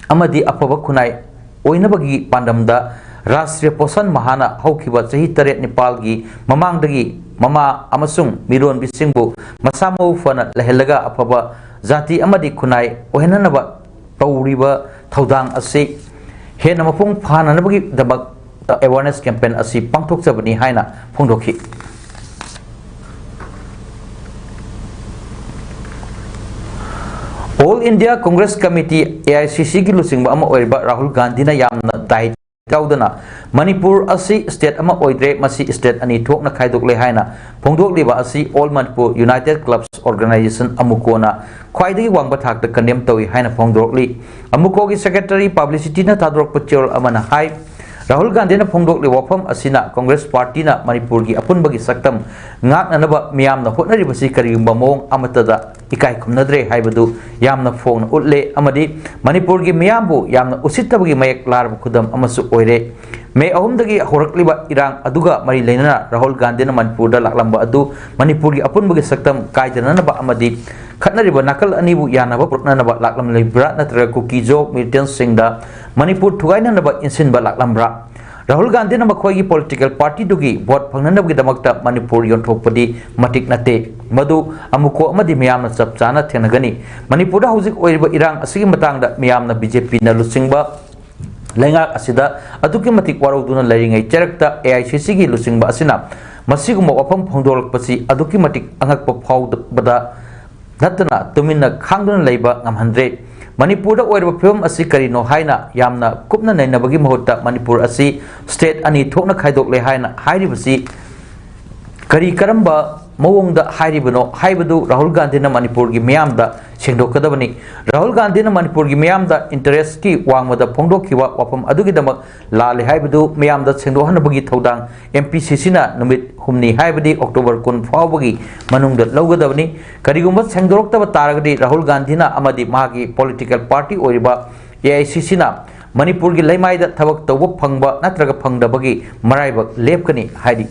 ꯑꯃꯗꯤ ꯑꯐꯕ ꯈꯨꯟꯅꯥꯏ ꯑꯣꯏꯅꯕꯒꯤ ꯄꯥꯟꯗꯝꯗ ꯔꯥꯁꯇ꯭ꯔꯤꯌ ꯄꯣꯁꯟ ꯃꯍꯥꯅ ꯍꯧꯈꯤꯕ ꯆꯍꯤ ꯇꯔꯦꯠ ꯅꯤꯄꯥꯜꯒꯤ ꯃꯃꯥꯡꯗꯒꯤ ꯃꯃꯥ ꯑꯃꯁꯨꯡ ꯃꯤꯔꯣꯟꯕꯤꯁꯤꯡꯕꯨ ꯃꯁꯥ ꯃꯎ ꯐꯅ ꯂꯩꯍꯜꯂꯒ ꯑꯐꯕ ꯖꯥꯇꯤ ꯑꯃꯗꯤ ꯈꯨꯟꯅꯥꯏ ꯑꯣꯏꯍꯟꯅꯅꯕ ꯇꯧꯔꯤꯕ ꯊꯧꯗꯥꯡ ꯑꯁꯤ ꯍꯦꯟꯅ ꯃꯄꯨꯡ ꯐꯥꯅꯅꯕꯒꯤꯗꯃꯛ awareness campaign ꯑꯁꯤ ꯄꯥꯡꯊꯣꯛꯆꯕꯅꯤ ꯍꯥꯏꯅ ꯐꯣꯡꯗꯣꯛꯈꯤ꯫ All India Congress Committee, A I C C ꯒꯤ ꯂꯨꯆꯤꯡꯕ ꯑꯃ ꯑꯣꯏꯔꯤꯕ ꯔꯥꯍꯨꯜ ꯒꯥꯟꯙꯤꯅ ꯌꯥꯝꯅ ꯗꯥꯏ ꯌꯥꯎꯗꯅ ꯃꯅꯤꯄꯨꯔ ꯑꯁꯤ state ꯑꯃ ꯑꯣꯏꯗ꯭ꯔꯦ, ꯃꯁꯤ state ꯑꯅꯤ ꯊꯣꯛꯅ ꯈꯥꯏꯗꯣꯛꯂꯦ ꯍꯥꯏꯅ ꯐꯣꯡꯗꯣꯛꯂꯤꯕ ꯑꯁꯤ All Manipur United Clubs Organisation, ꯑꯃꯨꯀꯣꯅ ꯈ꯭ꯋꯥꯏꯗꯒꯤ ꯋꯥꯡꯕ ꯊꯥꯛꯇ condemn ꯇꯧꯏ ꯍꯥꯏꯅ ꯐꯣꯡꯗꯣꯔꯛꯂꯤ꯫ ꯑꯃꯨꯀꯣꯒꯤ secretary publicityꯅ ꯊꯥꯗꯣꯔꯛꯄ ꯆꯦꯔꯣꯜ ꯑꯃꯅ ꯍꯥꯏ, ꯔꯥꯍꯨꯜ ꯒꯥꯟꯙꯤꯅ ꯐꯣꯡꯗꯣꯛꯂꯤꯕ ꯋꯥꯐꯝ ꯑꯁꯤꯅ Congress Partyꯅ ꯃꯅꯤꯄꯨꯔꯒꯤ ꯑꯄꯨꯟꯕꯒꯤ ꯁꯛꯇꯝ ꯉꯥꯛꯅꯅꯕ ꯃꯤꯌꯥꯝꯅ ꯍꯣꯠꯅꯔꯤꯕꯁꯤ ꯀꯔꯤꯒꯨꯝꯕ ꯃꯑꯣꯡ ꯑꯃꯠꯇꯗ ꯏꯀꯥꯏ ꯈꯨꯝꯅꯗ꯭ꯔꯦ ꯍꯥꯏꯕꯗꯨ ꯌꯥꯝꯅ ꯐꯣꯡꯅ ꯎꯠꯂꯦ ꯑꯃꯗꯤ ꯃꯅꯤꯄꯨꯔꯒꯤ ꯃꯤꯌꯥꯝꯕꯨ ꯌꯥꯝꯅ ꯎꯁꯤꯠꯇꯕꯒꯤ ꯃꯌꯦꯛ ꯂꯥꯔꯕ ꯈꯨꯗꯝ ꯑꯃꯁꯨ ꯑꯣꯏꯔꯦ꯫ ꯃꯦ ꯑꯍꯨꯝꯗꯒꯤ ꯍꯧꯔꯛꯂꯤꯕ ꯏꯔꯥꯡ ꯑꯗꯨꯒ ꯃꯔꯤ ꯂꯩꯅꯅ ꯔꯥꯍꯨꯜ ꯒꯥꯟꯙꯤꯅ ꯃꯅꯤꯄꯨꯔꯗ ꯂꯥꯛꯂꯝꯕ ꯑꯗꯨ ꯃꯅꯤꯄꯨꯔꯒꯤ ꯑꯄꯨꯟꯕꯒꯤ ꯁꯛꯇꯝ ꯀꯥꯏꯗꯅꯅꯕ ꯑꯃꯗꯤ ꯈꯠꯅꯔꯤꯕ ꯅꯥꯀꯜ ꯑꯅꯤꯕꯨ ꯌꯥꯅꯕ ꯄꯨꯔꯛꯅꯅꯕ ꯂꯥꯛꯂꯝꯂꯤꯕ꯭ꯔꯥ, ꯅꯠꯇ꯭ꯔꯒ ꯀꯨꯀꯤꯖꯣ militantꯁꯤꯡꯗ ꯃꯅꯤꯄꯨꯔ ꯊꯨꯒꯥꯏꯅꯅꯕ ꯏꯟꯁꯤꯟꯕ ꯂꯥꯛꯂꯝꯕ꯭ꯔꯥ? ꯔꯥꯍꯨꯜ ꯒꯥꯟꯙꯤꯅ ꯃꯈꯣꯏꯒꯤ political partyꯗꯨꯒꯤ vote ꯐꯪꯅꯅꯕꯒꯤꯗꯃꯛꯇ ꯃꯅꯤꯄꯨꯔ ꯌꯣꯟꯊꯣꯛꯄꯗꯤ ꯃꯇꯤꯛ ꯅꯠꯇꯦ꯫ ꯃꯗꯨ ꯑꯃꯨꯀꯣ ꯑꯃꯗꯤ ꯃꯤꯌꯥꯝꯅ ꯆꯞ ꯆꯥꯅ ꯊꯦꯡꯅꯒꯅꯤ꯫ ꯃꯅꯤꯄꯨꯔꯗ ꯍꯧꯖꯤꯛ ꯑꯣꯏꯔꯤꯕ ꯏꯔꯥꯡ ꯑꯁꯤꯒꯤ ꯃꯇꯥꯡꯗ ꯃꯤꯌꯥꯝꯅ BJPꯅ ꯂꯨꯆꯤꯡꯕ ꯂꯩꯉꯥꯛ ꯑꯁꯤꯗ ꯑꯗꯨꯛꯀꯤ ꯃꯇꯤꯛ ꯋꯥꯔꯧꯗꯨꯅ ꯂꯩꯔꯤꯉꯩ ꯆꯩꯔꯛꯇ AICCꯒꯤ ꯂꯨꯆꯤꯡꯕ ꯑꯁꯤꯅ ꯃꯁꯤꯒꯨꯝꯕ ꯋꯥꯐꯝ ꯐꯣꯡꯗꯣꯔꯛꯄꯁꯤ ꯑꯗꯨꯛꯀꯤ ꯃꯇꯤꯛ ꯑꯉꯛꯄ ꯐꯥꯎꯕꯗ ꯅꯠꯇꯅ ꯇꯨꯃꯤꯟꯅ ꯈꯥꯡꯗꯨꯅ ꯂꯩꯕ ꯉꯝꯍꯟꯗ꯭ꯔꯦ꯫ ꯃꯅꯤꯄꯨꯔꯗ ꯑꯣꯏꯔꯤꯕ ꯐꯤꯕꯝ ꯑꯁꯤ ꯀꯔꯤꯅꯣ ꯍꯥꯏꯅ ꯌꯥꯝꯅ ꯀꯨꯞꯅ ꯅꯩꯅꯕꯒꯤ ꯃꯍꯨꯠꯇ ꯃꯅꯤꯄꯨꯔ ꯑꯁꯤ state ꯑꯅꯤ ꯊꯣꯛꯅ ꯈꯥꯏꯗꯣꯛꯂꯦ ꯍꯥꯏꯅ ꯍꯥꯏꯔꯤꯕꯁꯤ ꯀꯔꯤ ꯀꯔꯝꯕ ꯃꯑꯣꯡꯗ ꯍꯥꯏꯔꯤꯕꯅꯣ ꯍꯥꯏꯕꯗꯨ ꯔꯥꯍꯨꯜ ꯒꯥꯟꯙꯤꯅ ꯃꯅꯤꯄꯨꯔꯒꯤ ꯃꯤꯌꯥꯝꯗ ꯁꯦꯡꯗꯣꯛꯀꯗꯕꯅꯤ꯫ ꯔꯥꯍꯨꯜ ꯒꯥꯟꯙꯤꯅ ꯃꯅꯤꯄꯨꯔꯒꯤ ꯃꯤꯌꯥꯝꯗ interestꯀꯤ ꯋꯥꯡꯃꯗ ꯐꯣꯡꯗꯣꯛꯈꯤꯕ ꯋꯥꯐꯝ ꯑꯗꯨꯒꯤꯗꯃꯛ ꯂꯥꯜꯂꯦ ꯍꯥꯏꯕꯗꯨ ꯃꯤꯌꯥꯝꯗ ꯁꯦꯡꯗꯣꯛꯍꯟꯅꯕꯒꯤ ꯊꯧꯗꯥꯡ MPCCꯅ ꯅꯨꯃꯤꯠ ꯍꯨꯝꯅꯤ, ꯍꯥꯏꯕꯗꯤ October ꯀꯨꯟ ꯐꯥꯎꯕꯒꯤ ꯃꯅꯨꯡꯗ ꯂꯧꯒꯗꯕꯅꯤ꯫ ꯀꯔꯤꯒꯨꯝꯕ ꯁꯦꯡꯗꯣꯔꯛꯇꯕ ꯇꯥꯔꯒꯗꯤ ꯔꯥꯍꯨꯜ ꯒꯥꯟꯙꯤꯅ ꯑꯃꯗꯤ ꯃꯍꯥꯛꯀꯤ political party ꯑꯣꯏꯔꯤꯕ AICCꯅ ꯃꯅꯤꯄꯨꯔꯒꯤ ꯂꯩꯃꯥꯏꯗ ꯊꯕꯛ ꯇꯧꯕ ꯐꯪꯕ ꯅꯠꯇ꯭ꯔꯒ ꯐꯪꯗꯕꯒꯤ ꯃꯔꯥꯏꯕꯛ ꯂꯦꯞꯀꯅꯤ ꯍꯥꯏꯔꯤ꯫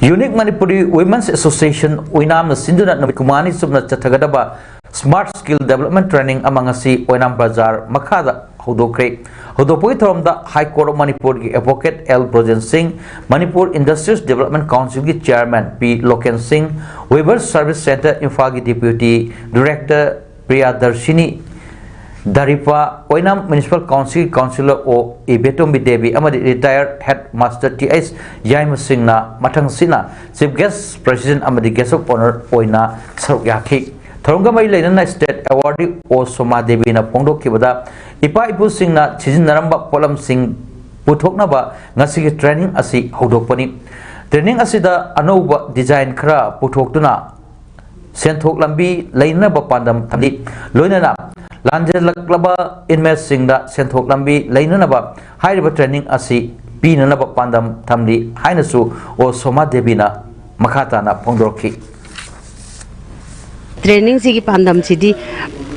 Unique Manipuri Women's Association, UWMAꯅ ꯁꯤꯟꯗꯨꯅ ꯅꯨꯃꯤꯠ ꯀꯨꯟꯃꯉꯥꯅꯤ ꯆꯨꯞꯅ ꯆꯠꯊꯒꯗꯕ Smart Skill Development Training ꯑꯃ ꯉꯁꯤ ꯑꯣꯏꯅꯥꯝ ꯕꯖꯥꯔ ꯃꯈꯥꯗ ꯍꯧꯗꯣꯛꯈ꯭ꯔꯦ꯫ ꯍꯧꯗꯣꯛꯄꯒꯤ ꯊꯧꯔꯝꯗ High Court of Manipurꯒꯤ Advocate L Brojen ꯁꯤꯡ, Manipur Industries Development Councilꯒꯤ Chairman P Loken Singh, Weaver Service Centre ꯏꯝꯐꯥꯜꯒꯤ Deputy Director Priyadarshini Daripa, Oinam Municipal Councilꯒꯤ Councillor ꯑꯣ ꯏꯕꯦꯇꯣꯝꯕꯤ ꯗꯦꯕꯤ ꯑꯃꯗꯤ Retired Headmaster ꯇꯤ ꯑꯩꯆ ꯌꯥꯏꯃꯁꯤꯡꯅ ꯃꯊꯪꯁꯤꯠꯅ Chief Guest, President ꯑꯃꯗꯤ Guest of Honour ꯑꯣꯏꯅ ꯁꯔꯨꯛ ꯌꯥꯈꯤ꯫ ꯊꯧꯔꯝꯒ ꯃꯔꯤ ꯂꯩꯅꯅ State Awardee ꯑꯣ ꯁꯣꯃꯥ ꯗꯦꯕꯤꯅ ꯐꯣꯡꯗꯣꯛꯈꯤꯕꯗ, ꯏꯄꯥ ꯏꯄꯨꯁꯤꯡꯅ ꯁꯤꯖꯤꯟꯅꯔꯝꯕ ꯄꯣꯠꯂꯝꯁꯤꯡ ꯄꯨꯊꯣꯛꯅꯕ ꯉꯁꯤꯒꯤ training ꯑꯁꯤ ꯍꯧꯗꯣꯛꯄꯅꯤ꯫ Training ꯑꯁꯤꯗ ꯑꯅꯧꯕ design ꯈꯔ ꯄꯨꯊꯣꯛꯇꯨꯅ ꯁꯦꯟꯊꯣꯛ ꯂꯝꯕꯤ ꯂꯩꯅꯅꯕ ꯄꯥꯟꯗꯝ ꯊꯝꯂꯤ꯫ ꯂꯣꯏꯅꯅ ꯂꯥꯟꯖꯦꯜꯂꯛꯂꯕ inmateꯁꯤꯡꯗ ꯁꯦꯟꯊꯣꯛ ꯂꯝꯕꯤ ꯂꯩꯅꯅꯕ ꯍꯥꯏꯔꯤꯕ training ꯑꯁꯤ ꯄꯤꯅꯅꯕ ꯄꯥꯟꯗꯝ ꯊꯝꯂꯤ ꯍꯥꯏꯅꯁꯨ ꯑꯣ ꯁꯣꯃꯥ ꯗꯦꯕꯤꯅ ꯃꯈꯥ ꯇꯥꯅ ꯐꯣꯡꯗꯣꯔꯛꯈꯤ꯫ Trainingꯁꯤꯒꯤ ꯄꯥꯟꯗꯝꯁꯤꯗꯤ,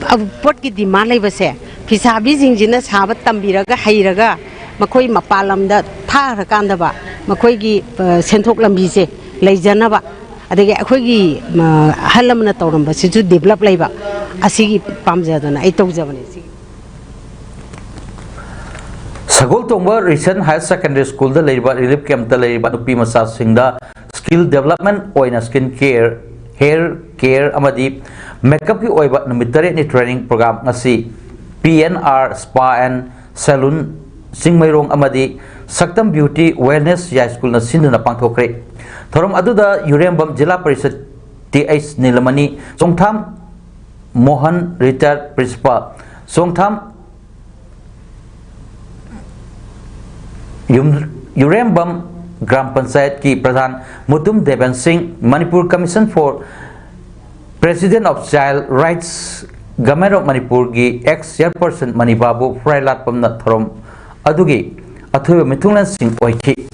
ꯑ, ꯄꯣꯠꯀꯤ demand ꯂꯩꯕꯁꯦ ꯐꯤꯁꯥꯕꯤꯁꯤꯡꯁꯤꯅ ꯁꯥꯕ ꯇꯝꯕꯤꯔꯒ ꯍꯩꯔꯒ ꯃꯈꯣꯏ ꯃꯄꯥꯟ ꯂꯝꯗ ꯊꯥꯈ꯭ꯔꯀꯥꯟꯗꯕ ꯃꯈꯣꯏꯒꯤ, ꯑ, ꯁꯦꯟꯊꯣꯛ ꯂꯝꯕꯤꯁꯦ ꯂꯩꯖꯅꯕ, ꯑꯗꯒꯤ ꯑꯩꯈꯣꯏꯒꯤ, ꯑ, ꯑꯍꯜ ꯂꯃꯟꯅ ꯇꯧꯔꯝꯕꯁꯤꯁꯨ develop ꯂꯩꯕ, ꯑꯁꯤꯒꯤ ꯄꯥꯝꯖꯗꯅ ꯑꯩ ꯇꯧꯖꯕꯅꯦ ꯁꯤꯒꯤ꯫ ꯁꯒꯣꯜꯇꯣꯡꯕ Risen Higher Secondary Schoolꯗ ꯂꯩꯔꯤꯕ relief campꯇ ꯂꯩꯔꯤꯕ ꯅꯨꯄꯤ ꯃꯆꯥꯁꯤꯡꯗ skill development ꯑꯣꯏꯅ skin care, hair care ꯑꯃꯗꯤ makeupꯀꯤ ꯑꯣꯏꯕ ꯅꯨꯃꯤꯠ ꯇꯔꯦꯠꯅꯤ training program ꯉꯁꯤ P N R Spa and Salon Chingmeirong ꯑꯃꯗꯤ ꯁꯛꯇꯝ Beauty Wellness ꯌꯥꯏꯁ꯭ꯀꯨꯜꯅ ꯁꯤꯟꯗꯨꯅ ꯄꯥꯡꯊꯣꯛꯈ꯭ꯔꯦ꯫ ꯊꯧꯔꯝ ꯑꯗꯨꯗ ꯌꯨꯔꯦꯝꯕꯝ ꯖꯤꯂꯥ ꯄꯔꯤꯁꯗ T H Nilamani, Chongtham Mohan, retired principal, Chongtham ꯌꯨꯝ-, ꯌꯨꯔꯦꯝꯕꯝ ꯒ꯭ꯔꯥꯝ ꯄꯟꯆꯥꯌꯠꯀꯤ ꯄ꯭ꯔꯙꯥꯟ ꯃꯨꯇꯨꯝ ꯗꯦꯕꯦꯟ ꯁꯤꯡ, Manipur Commission for President of Child Rights, Government of ꯃꯅꯤꯄꯨꯔꯒꯤ ex chairperson ꯃꯅꯤꯕꯥꯕꯨ ꯐꯨꯔꯥꯏꯂꯥꯠꯄꯝꯅ ꯊꯧꯔꯝ ꯑꯗꯨꯒꯤ ꯑꯊꯣꯏꯕ ꯃꯤꯊꯨꯡꯂꯦꯟꯁꯤꯡ ꯑꯣꯏꯈꯤ꯫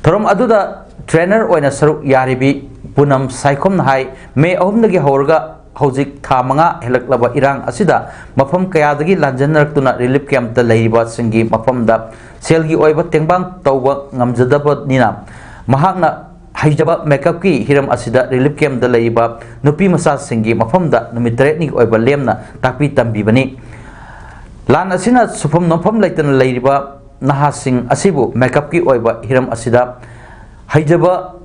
ꯊꯧꯔꯝ ꯑꯗꯨꯗ trainer ꯑꯣꯏꯅ ꯁꯔꯨꯛ ꯌꯥꯔꯤꯕꯤ ꯄꯨꯅꯝ ꯁꯥꯏꯈꯣꯝꯅ ꯍꯥꯏ, ꯃꯦ ꯑꯍꯨꯝꯗꯒꯤ ꯍꯧꯔꯒ ꯍꯧꯖꯤꯛ ꯊꯥ ꯃꯉꯥ ꯍꯦꯜꯂꯛꯂꯕ ꯏꯔꯥꯡ ꯑꯁꯤꯗ ꯃꯐꯝ ꯀꯌꯥꯗꯒꯤ ꯂꯥꯟꯖꯦꯟꯅꯔꯛꯇꯨꯅ relief campꯇ ꯂꯩꯔꯤꯕꯁꯤꯡꯒꯤ ꯃꯐꯝꯗ ꯁꯦꯜꯒꯤ ꯑꯣꯏꯕ ꯇꯦꯡꯕꯥꯡ ꯇꯧꯕ ꯉꯝꯖꯗꯕꯅꯤꯅ, ꯃꯍꯥꯛꯅ ꯍꯩꯖꯕ makeupꯀꯤ ꯍꯤꯔꯝ ꯑꯁꯤꯗ relief campꯇ ꯂꯩꯔꯤꯕ ꯅꯨꯄꯤ ꯃꯆꯥꯁꯤꯡꯒꯤ ꯃꯐꯝꯗ ꯅꯨꯃꯤꯠ ꯇꯔꯦꯠꯅꯤꯒꯤ ꯑꯣꯏꯕ ꯂꯦꯝꯅ ꯇꯥꯛꯄꯤ ꯇꯝꯕꯤꯕꯅꯤ꯫ ꯂꯥꯟ ꯑꯁꯤꯅ ꯁꯨꯐꯝ ꯅꯣꯝꯐꯝ ꯂꯩꯇꯅ ꯂꯩꯔꯤꯕ ꯅꯍꯥꯁꯤꯡ ꯑꯁꯤꯕꯨ ꯃꯦꯀꯞꯀꯤ ꯑꯣꯏꯕ ꯍꯤꯔꯝ ꯑꯁꯤꯗ ꯍꯩꯖꯕ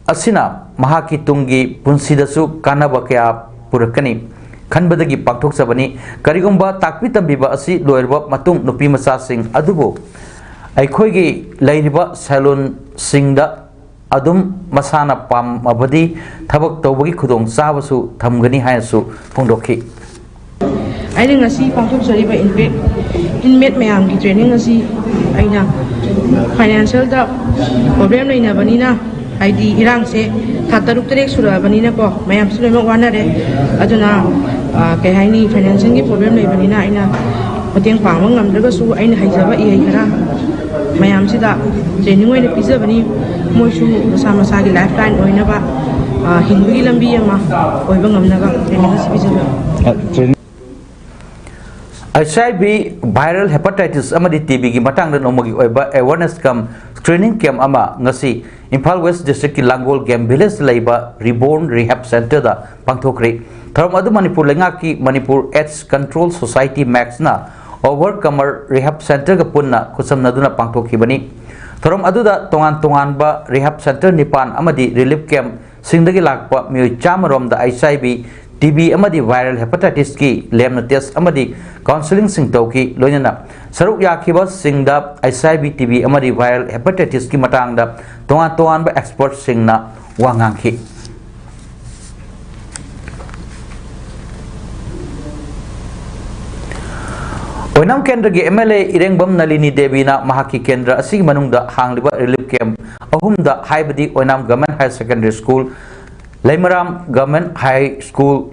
ꯑꯁꯤꯅ ꯃꯍꯥꯛꯀꯤ ꯇꯨꯡꯒꯤ ꯄꯨꯟꯁꯤꯗꯁꯨ ꯀꯥꯟꯅꯕ ꯀꯌꯥ ꯄꯨꯔꯛꯀꯅꯤ ꯈꯟꯕꯗꯒꯤ ꯄꯥꯡꯊꯣꯛꯆꯕꯅꯤ꯫ ꯀꯔꯤꯒꯨꯝꯕ ꯇꯥꯛꯄꯤ ꯇꯝꯕꯤꯕ ꯑꯁꯤ ꯂꯣꯏꯔꯕ ꯃꯇꯨꯡ, ꯅꯨꯄꯤ ꯃꯆꯥꯁꯤꯡ ꯑꯗꯨꯕꯨ ꯑꯩꯈꯣꯏꯒꯤ ꯂꯩꯔꯤꯕ ꯁꯦꯂꯨꯟꯁꯤꯡꯗ ꯑꯗꯨꯝ ꯃꯁꯥꯅ ꯄꯥꯝꯃꯕꯗꯤ ꯊꯕꯛ ꯇꯧꯕꯒꯤ ꯈꯨꯗꯣꯡꯆꯥꯕꯁꯨ ꯊꯝꯒꯅꯤ ꯍꯥꯏꯅꯁꯨ ꯐꯣꯡꯗꯣꯛꯈꯤ꯫ ꯑꯩꯅ ꯉꯁꯤ ꯄꯥꯡꯊꯣꯛꯆꯔꯤꯕ ꯏꯟꯃꯦꯠ, ꯏꯟꯃꯦꯠ ꯃꯌꯥꯝꯒꯤ ꯇ꯭ꯔꯦꯅꯤꯡ ꯑꯁꯤ ꯑꯩꯅ ꯐꯥꯏꯅꯥꯟꯁꯤꯌꯦꯜꯗ ꯄ꯭ꯔꯣꯕ꯭ꯂꯦꯝ ꯂꯩꯅꯕꯅꯤꯅ, ꯍꯥꯏꯗꯤ ꯏꯔꯥꯡꯁꯦ ꯊꯥ ꯇꯔꯨꯛ ꯇꯔꯦꯠ ꯁꯨꯔꯛꯑꯕꯅꯤꯅꯀꯣ, ꯃꯌꯥꯝꯁꯨ ꯂꯣꯏꯅꯃꯛ ꯋꯥꯅꯔꯦ꯫ ꯑꯗꯨꯅ, ꯑ, ꯀꯩ ꯍꯥꯏꯅꯤ, ꯐꯥꯏꯅꯥꯟꯁꯤꯌꯦꯜꯒꯤ ꯄ꯭ꯔꯣꯕ꯭ꯂꯦꯝ ꯂꯩꯕꯅꯤꯅ ꯑꯩꯅ ꯃꯇꯦꯡ ꯄꯥꯡꯕ ꯉꯝꯗ꯭ꯔꯒꯁꯨ, ꯑꯩꯅ ꯍꯩꯖꯕ ꯏꯍꯩ ꯈꯔ ꯃꯌꯥꯝꯁꯤꯗ ꯇ꯭ꯔꯦꯅꯤꯡ ꯑꯣꯏꯅ ꯄꯤꯖꯕꯅꯤ꯫ ꯃꯣꯏꯁꯨ ꯃꯁꯥ ꯃꯁꯥꯒꯤ ꯂꯥꯏꯐ ꯂꯥꯏꯟ ꯑꯣꯏꯅꯕ, ꯑ, ꯍꯤꯡꯕꯒꯤ ꯂꯝꯕꯤ ꯑꯃ ꯑꯣꯏꯕ ꯉꯝꯅꯕ ꯇ꯭ꯔꯦꯅꯤꯡ ꯑꯁꯤ ꯄꯤꯖꯕꯅꯤ꯫ ꯑꯩꯆ ꯑꯥꯏ ꯚꯤ, ꯚꯥꯏꯔꯦꯜ ꯍꯦꯄꯥꯇꯥꯏꯇꯤꯁ ꯑꯃꯗꯤ ꯇꯤ ꯕꯤꯒꯤ ꯃꯇꯥꯡꯗ ꯅꯣꯡꯃꯒꯤ ꯑꯣꯏꯕ ꯑꯦꯋꯥꯔꯅꯦꯁ ꯀꯝ ꯁ꯭ꯀ꯭ꯔꯤꯅꯤꯡ ꯀꯦꯝꯞ ꯑꯃ ꯉꯁꯤ ꯏꯝꯐꯥꯜ ꯋꯦꯁ ꯗꯤꯁꯇ꯭ꯔꯤꯛꯀꯤ ꯂꯥꯡꯒꯣꯜ ꯒꯦꯝ ꯚꯤꯂꯦꯖꯇ ꯂꯩꯕ ꯔꯤꯕꯣꯔꯟ ꯔꯤꯍꯦꯕ ꯁꯦꯟꯇꯔꯗ ꯄꯥꯡꯊꯣꯛꯈ꯭ꯔꯦ꯫ ꯊꯧꯔꯝ ꯑꯗꯨ ꯃꯅꯤꯄꯨꯔ ꯂꯩꯉꯥꯛꯀꯤ ꯃꯅꯤꯄꯨꯔ ꯑꯦꯗꯁ ꯀꯟꯇ꯭ꯔꯣꯜ ꯁꯣꯁꯥꯏꯇꯤ, ꯃꯦꯛꯁꯅ ꯑꯣꯚꯔꯀꯃꯔ ꯔꯤꯍꯦꯕ ꯁꯦꯟꯇꯔꯒ ꯄꯨꯟꯅ ꯈꯨꯠꯁꯝꯅꯗꯨꯅ ꯄꯥꯡꯊꯣꯛꯈꯤꯕꯅꯤ꯫ ꯊꯧꯔꯝ ꯑꯗꯨꯗ ꯇꯣꯉꯥꯟ ꯇꯣꯉꯥꯟꯕ ꯔꯤꯍꯦꯕ ꯁꯦꯟꯇꯔ ꯅꯤꯄꯥꯟ ꯑꯃꯗꯤ ꯔꯤꯂꯤꯐ ꯀꯦꯝꯞꯁꯤꯡꯗꯒꯤ ꯂꯥꯛꯄ ꯃꯤꯑꯣꯏ ꯆꯥꯝꯃ ꯔꯣꯝꯗ ꯑꯩꯆ ꯑꯥꯏ ꯚꯤ, ꯇꯤ ꯕꯤ ꯑꯃꯗꯤ ꯚꯥꯏꯔꯦꯜ ꯍꯦꯄꯥꯇꯥꯏꯇꯤꯁꯀꯤ ꯂꯦꯝꯅ ꯇꯦꯁ ꯑꯃꯗꯤ ꯀꯥꯎꯟꯁꯤꯂꯤꯡꯁꯤꯡ ꯇꯧꯈꯤ꯫ ꯂꯣꯏꯅꯅ ꯁꯔꯨꯛ ꯌꯥꯈꯤꯕꯁꯤꯡꯗ ꯑꯩꯆ ꯑꯥꯏ ꯚꯤ, ꯇꯤ ꯕꯤ ꯑꯃꯗꯤ ꯚꯥꯏꯔꯦꯜ ꯍꯦꯄꯥꯇꯥꯏꯇꯤꯁꯀꯤ ꯃꯇꯥꯡꯗ ꯇꯣꯉꯥꯟ ꯇꯣꯉꯥꯟꯕ ꯑꯦꯛꯁꯄꯔꯠꯁꯤꯡꯅ ꯋꯥ ꯉꯥꯡꯈꯤ꯫ ꯑꯣꯏꯅꯥꯝ ꯀꯦꯟꯗ꯭ꯔꯒꯤ ꯑꯦꯝ ꯑꯦꯜ ꯑꯦ ꯏꯔꯦꯡꯕꯝ ꯅꯂꯤꯅꯤ ꯗꯦꯕꯤꯅ ꯃꯍꯥꯛꯀꯤ ꯀꯦꯟꯗ꯭ꯔ ꯑꯁꯤꯒꯤ ꯃꯅꯨꯡꯗ ꯍꯥꯡꯂꯤꯕ ꯔꯤꯂꯤꯐ ꯀꯦꯝꯞ ꯑꯍꯨꯝꯗ, ꯍꯥꯏꯕꯗꯤ ꯑꯣꯏꯅꯥꯝ ꯒꯚꯔꯟꯃꯦꯟꯠ ꯍꯥꯌꯔ ꯁꯦꯀꯦꯟꯗꯔꯤ ꯁ꯭ꯀꯨꯜ, ꯂꯩꯃꯔꯥꯝ ꯒꯚꯔꯟꯃꯦꯟꯠ ꯍꯥꯏ ꯁ꯭ꯀꯨꯜ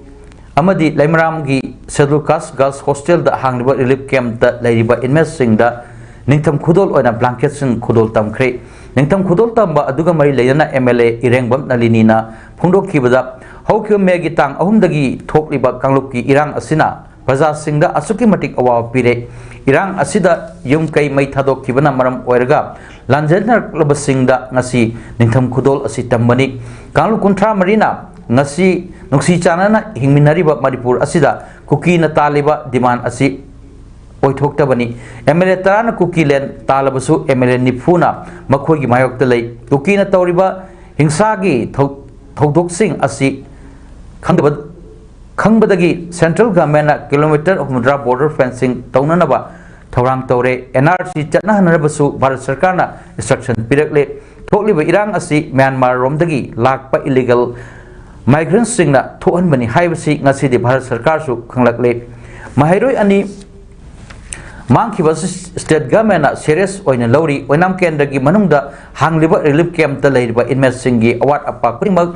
ꯑꯃꯗꯤ ꯂꯩꯃꯔꯥꯝꯒꯤ ꯁꯦꯗꯨꯜ ꯀꯥꯁꯠ ꯒꯔꯜꯁ ꯍꯣꯁꯇꯦꯜꯗ ꯍꯥꯡꯂꯤꯕ ꯔꯤꯂꯤꯐ ꯀꯦꯝꯞꯇ ꯂꯩꯔꯤꯕ ꯏꯟꯃꯦꯠꯁꯤꯡꯗ ꯅꯤꯡꯊꯝ ꯈꯨꯗꯣꯜ ꯑꯣꯏꯅ ꯕ꯭ꯂꯥꯡꯀꯦꯠꯁꯤꯡ ꯈꯨꯗꯣꯜ ꯇꯝꯈ꯭ꯔꯦ꯫ ꯅꯤꯡꯊꯝ ꯈꯨꯗꯣꯜ ꯇꯝꯕ ꯑꯗꯨꯒ ꯃꯔꯤ ꯂꯩꯅꯅ ꯑꯦꯝ ꯑꯦꯜ ꯑꯦ ꯏꯔꯦꯡꯕꯝ ꯅꯂꯤꯅꯤꯅ ꯐꯣꯡꯗꯣꯛꯈꯤꯕꯗ, ꯍꯧꯈꯤꯕ ꯃꯦꯒꯤ ꯇꯥꯡ ꯑꯍꯨꯝꯗꯒꯤ ꯊꯣꯛꯂꯤꯕ ꯀꯥꯡꯂꯨꯞꯀꯤ ꯏꯔꯥꯡ ꯑꯁꯤꯅ ꯄ꯭ꯔꯖꯥꯁꯤꯡꯗ ꯑꯁꯨꯛꯀꯤ ꯃꯇꯤꯛ ꯑꯋꯥꯕ ꯄꯤꯔꯦ꯫ ꯏꯔꯥꯡ ꯑꯁꯤꯗ ꯌꯨꯝ ꯀꯩ ꯃꯩ ꯊꯥꯗꯣꯛꯈꯤꯕꯅ ꯃꯔꯝ ꯑꯣꯏꯔꯒ ꯂꯥꯟꯖꯦꯟꯅꯔꯛꯂꯕꯁꯤꯡꯗ ꯉꯁꯤ ꯅꯤꯡꯊꯝ ꯈꯨꯗꯣꯜ ꯑꯁꯤ ꯇꯝꯕꯅꯤ꯫ ꯀꯥꯡꯂꯨꯞ ꯀꯨꯟꯊ꯭ꯔꯥ ꯃꯔꯤꯅ ꯉꯁꯤ ꯅꯨꯡꯁꯤ ꯆꯥꯟꯅꯅ ꯍꯤꯡꯃꯤꯟꯅꯔꯤꯕ ꯃꯅꯤꯄꯨꯔ ꯑꯁꯤꯗ ꯀꯨꯀꯤꯅ ꯇꯥꯜꯂꯤꯕ ꯗꯤꯃꯥꯟ ꯑꯁꯤ ꯑꯣꯏꯊꯣꯛꯇꯕꯅꯤ꯫ ꯑꯦꯝ ꯑꯦꯜ ꯑꯦ ꯇꯔꯥꯅ ꯀꯨꯀꯤ ꯂꯦꯟ ꯇꯥꯜꯂꯕꯁꯨ ꯑꯦꯝ ꯑꯦꯜ ꯑꯦ ꯅꯤꯐꯨꯅ ꯃꯈꯣꯏꯒꯤ ꯃꯥꯌꯣꯛꯇ ꯂꯩ꯫ ꯀꯨꯀꯤꯅ ꯇꯧꯔꯤꯕ ꯍꯤꯡꯁꯥꯒꯤ ꯊꯧ-, ꯊꯧꯗꯣꯛꯁꯤꯡ ꯑꯁꯤ ꯈꯪꯗꯕ, ꯈꯪꯕꯗꯒꯤ ꯁꯦꯟꯇ꯭ꯔꯦꯜ ꯒꯚꯔꯟꯃꯦꯟꯠꯅ ꯀꯤꯂꯣꯃꯤꯇꯔ ꯍꯨꯝꯐꯨꯇꯔꯥ ꯕꯣꯔꯗꯔ ꯐꯦꯟꯁꯤꯡ ꯇꯧꯅꯅꯕ ꯊꯧꯔꯥꯡ ꯇꯧꯔꯦ꯫ ꯑꯦꯟ ꯑꯥꯔ ꯁꯤ ꯆꯠꯅꯍꯟꯅꯕꯁꯨ ꯚꯥꯔꯠ ꯁꯔꯀꯥꯔꯅ ꯏꯟꯁꯇ꯭ꯔꯛꯁꯟ ꯄꯤꯔꯛꯂꯦ꯫ ꯊꯣꯛꯂꯤꯕ ꯏꯔꯥꯡ ꯑꯁꯤ ꯃ꯭ꯌꯥꯟꯃꯥꯔ ꯔꯣꯝꯗꯒꯤ ꯂꯥꯛꯄ ꯏꯂꯤꯒꯦꯜ ꯃꯥꯏꯒ꯭ꯔꯦꯟꯠꯁꯤꯡꯅ ꯊꯣꯛꯍꯟꯕꯅꯤ ꯍꯥꯏꯕꯁꯤ ꯉꯁꯤꯗꯤ ꯚꯥꯔꯠ ꯁꯔꯀꯥꯔꯁꯨ ꯈꯪꯂꯛꯂꯦ꯫ ꯃꯍꯩꯔꯣꯏ ꯑꯅꯤ ꯃꯥꯡꯈꯤꯕ ꯑꯁꯤ ꯁ꯭ꯇꯦꯠ ꯒꯚꯔꯟꯃꯦꯟꯠꯅ ꯁꯤꯔꯤꯌꯁ ꯑꯣꯏꯅ ꯂꯧꯔꯤ꯫ ꯑꯣꯏꯅꯥꯝ ꯀꯦꯟꯗ꯭ꯔꯒꯤ ꯃꯅꯨꯡꯗ ꯍꯥꯡꯂꯤꯕ ꯔꯤꯂꯤꯐ ꯀꯦꯝꯞꯇ ꯂꯩꯔꯤꯕ ꯏꯟꯃꯦꯠꯁꯤꯡꯒꯤ ꯑꯋꯥꯠ ꯑꯄꯥ ꯈꯨꯗꯤꯡꯃꯛ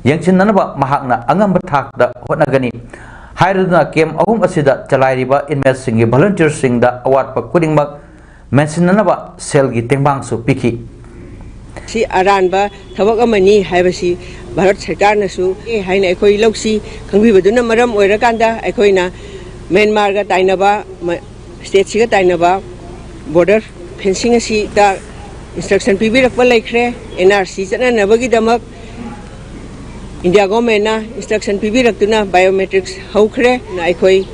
ꯌꯦꯡꯁꯤꯟꯅꯅꯕ ꯃꯍꯥꯛꯅ ꯑꯉꯝꯕ ꯊꯥꯛꯇ ꯍꯣꯠꯅꯒꯅꯤ ꯍꯥꯏꯔꯗꯨꯅ ꯀꯦꯝꯞ ꯑꯍꯨꯝ ꯑꯁꯤꯗ ꯆꯂꯥꯏꯔꯤꯕ ꯏꯟꯃꯦꯠꯁꯤꯡꯒꯤ ꯚꯣꯂꯨꯟꯇꯤꯌꯔꯁꯤꯡꯗ ꯑꯋꯥꯠꯄ ꯈꯨꯗꯤꯡꯃꯛ ꯃꯦꯟꯁꯤꯟꯅꯅꯕ ꯁꯦꯜꯒꯤ ꯇꯦꯡꯕꯥꯡꯁꯨ ꯄꯤꯈꯤ꯫ ꯁꯤ ꯑꯔꯥꯟꯕ ꯊꯕꯛ ꯑꯃꯅꯤ ꯍꯥꯏꯕꯁꯤ ꯚꯥꯔꯠ ꯁꯔꯀꯥꯔꯅꯁꯨ ꯑꯦ ꯍꯥꯏꯅ ꯑꯩꯈꯣꯏ ꯂꯧꯁꯤ꯫ ꯈꯪꯕꯤꯕꯗꯨꯅ ꯃꯔꯝ ꯑꯣꯏꯔꯀꯥꯟꯗ ꯑꯩꯈꯣꯏꯅ ꯃ꯭ꯌꯥꯟꯃꯥꯔꯒ ꯇꯥꯏꯅꯕ, ꯃ-, ꯁ꯭ꯇꯦꯠꯁꯤꯒ ꯇꯥꯏꯅꯕ ꯕꯣꯔꯗꯔ ꯐꯦꯟꯁꯤꯡ ꯑꯁꯤꯗ ꯏꯟꯁꯇ꯭ꯔꯛꯁꯟ ꯄꯤꯕꯤꯔꯛꯄ ꯂꯩꯈ꯭ꯔꯦ꯫ ꯑꯦꯟ ꯑꯥꯔ ꯁꯤ ꯆꯠꯅꯅꯕꯒꯤꯗꯃꯛ ꯏꯟꯗꯤꯌꯥ ꯒꯣꯔꯃꯦꯟꯅ ꯏꯟꯁꯇ꯭ꯔꯛꯁꯟ ꯄꯤꯕꯤꯔꯛꯇꯨꯅ ꯕꯥꯏꯑꯣꯃꯦꯇ꯭ꯔꯤꯛꯁ ꯍꯧꯈ꯭ꯔꯦ꯫ ꯑꯩꯈꯣꯏ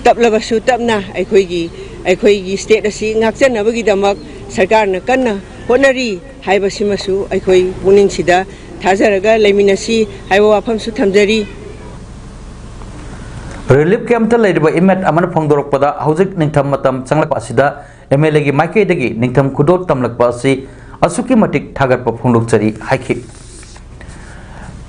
ꯇꯞꯂꯕꯁꯨ ꯇꯞꯅ ꯑꯩꯈꯣꯏꯒꯤ, ꯑꯩꯈꯣꯏꯒꯤ ꯁ꯭ꯇꯦꯠ ꯑꯁꯤ ꯉꯥꯛꯆꯅꯕꯒꯤꯗꯃꯛ ꯁꯔꯀꯥꯔꯅ ꯀꯟꯅ ꯍꯣꯠꯅꯔꯤ ꯍꯥꯏꯕꯁꯤꯃꯁꯨ ꯑꯩꯈꯣꯏ ꯄꯨꯛꯅꯤꯡꯁꯤꯗ ꯊꯥꯖꯔꯒ ꯂꯩꯃꯤꯟꯅꯁꯤ ꯍꯥꯏꯕ ꯋꯥꯐꯝꯁꯨ ꯊꯝꯖꯔꯤ꯫ ꯔꯤꯂꯤꯐ ꯀꯦꯝꯞꯇ ꯂꯩꯔꯤꯕ ꯏꯟꯃꯦꯠ ꯑꯃꯅ ꯐꯣꯡꯗꯣꯔꯛꯄꯗ, ꯍꯧꯖꯤꯛ ꯅꯤꯡꯊꯝ ꯃꯇꯝ ꯆꯪꯂꯛꯄ ꯑꯁꯤꯗ ꯑꯦꯝ ꯑꯦꯜ ꯑꯦꯒꯤ ꯃꯥꯏꯀꯩꯗꯒꯤ ꯅꯤꯡꯊꯝ ꯈꯨꯗꯣꯜ ꯇꯝꯂꯛꯄ ꯑꯁꯤ ꯑꯁꯨꯛꯀꯤ ꯃꯇꯤꯛ ꯊꯥꯒꯠꯄ ꯐꯣꯡꯗꯣꯛꯆꯔꯤ ꯍꯥꯏꯈꯤ꯫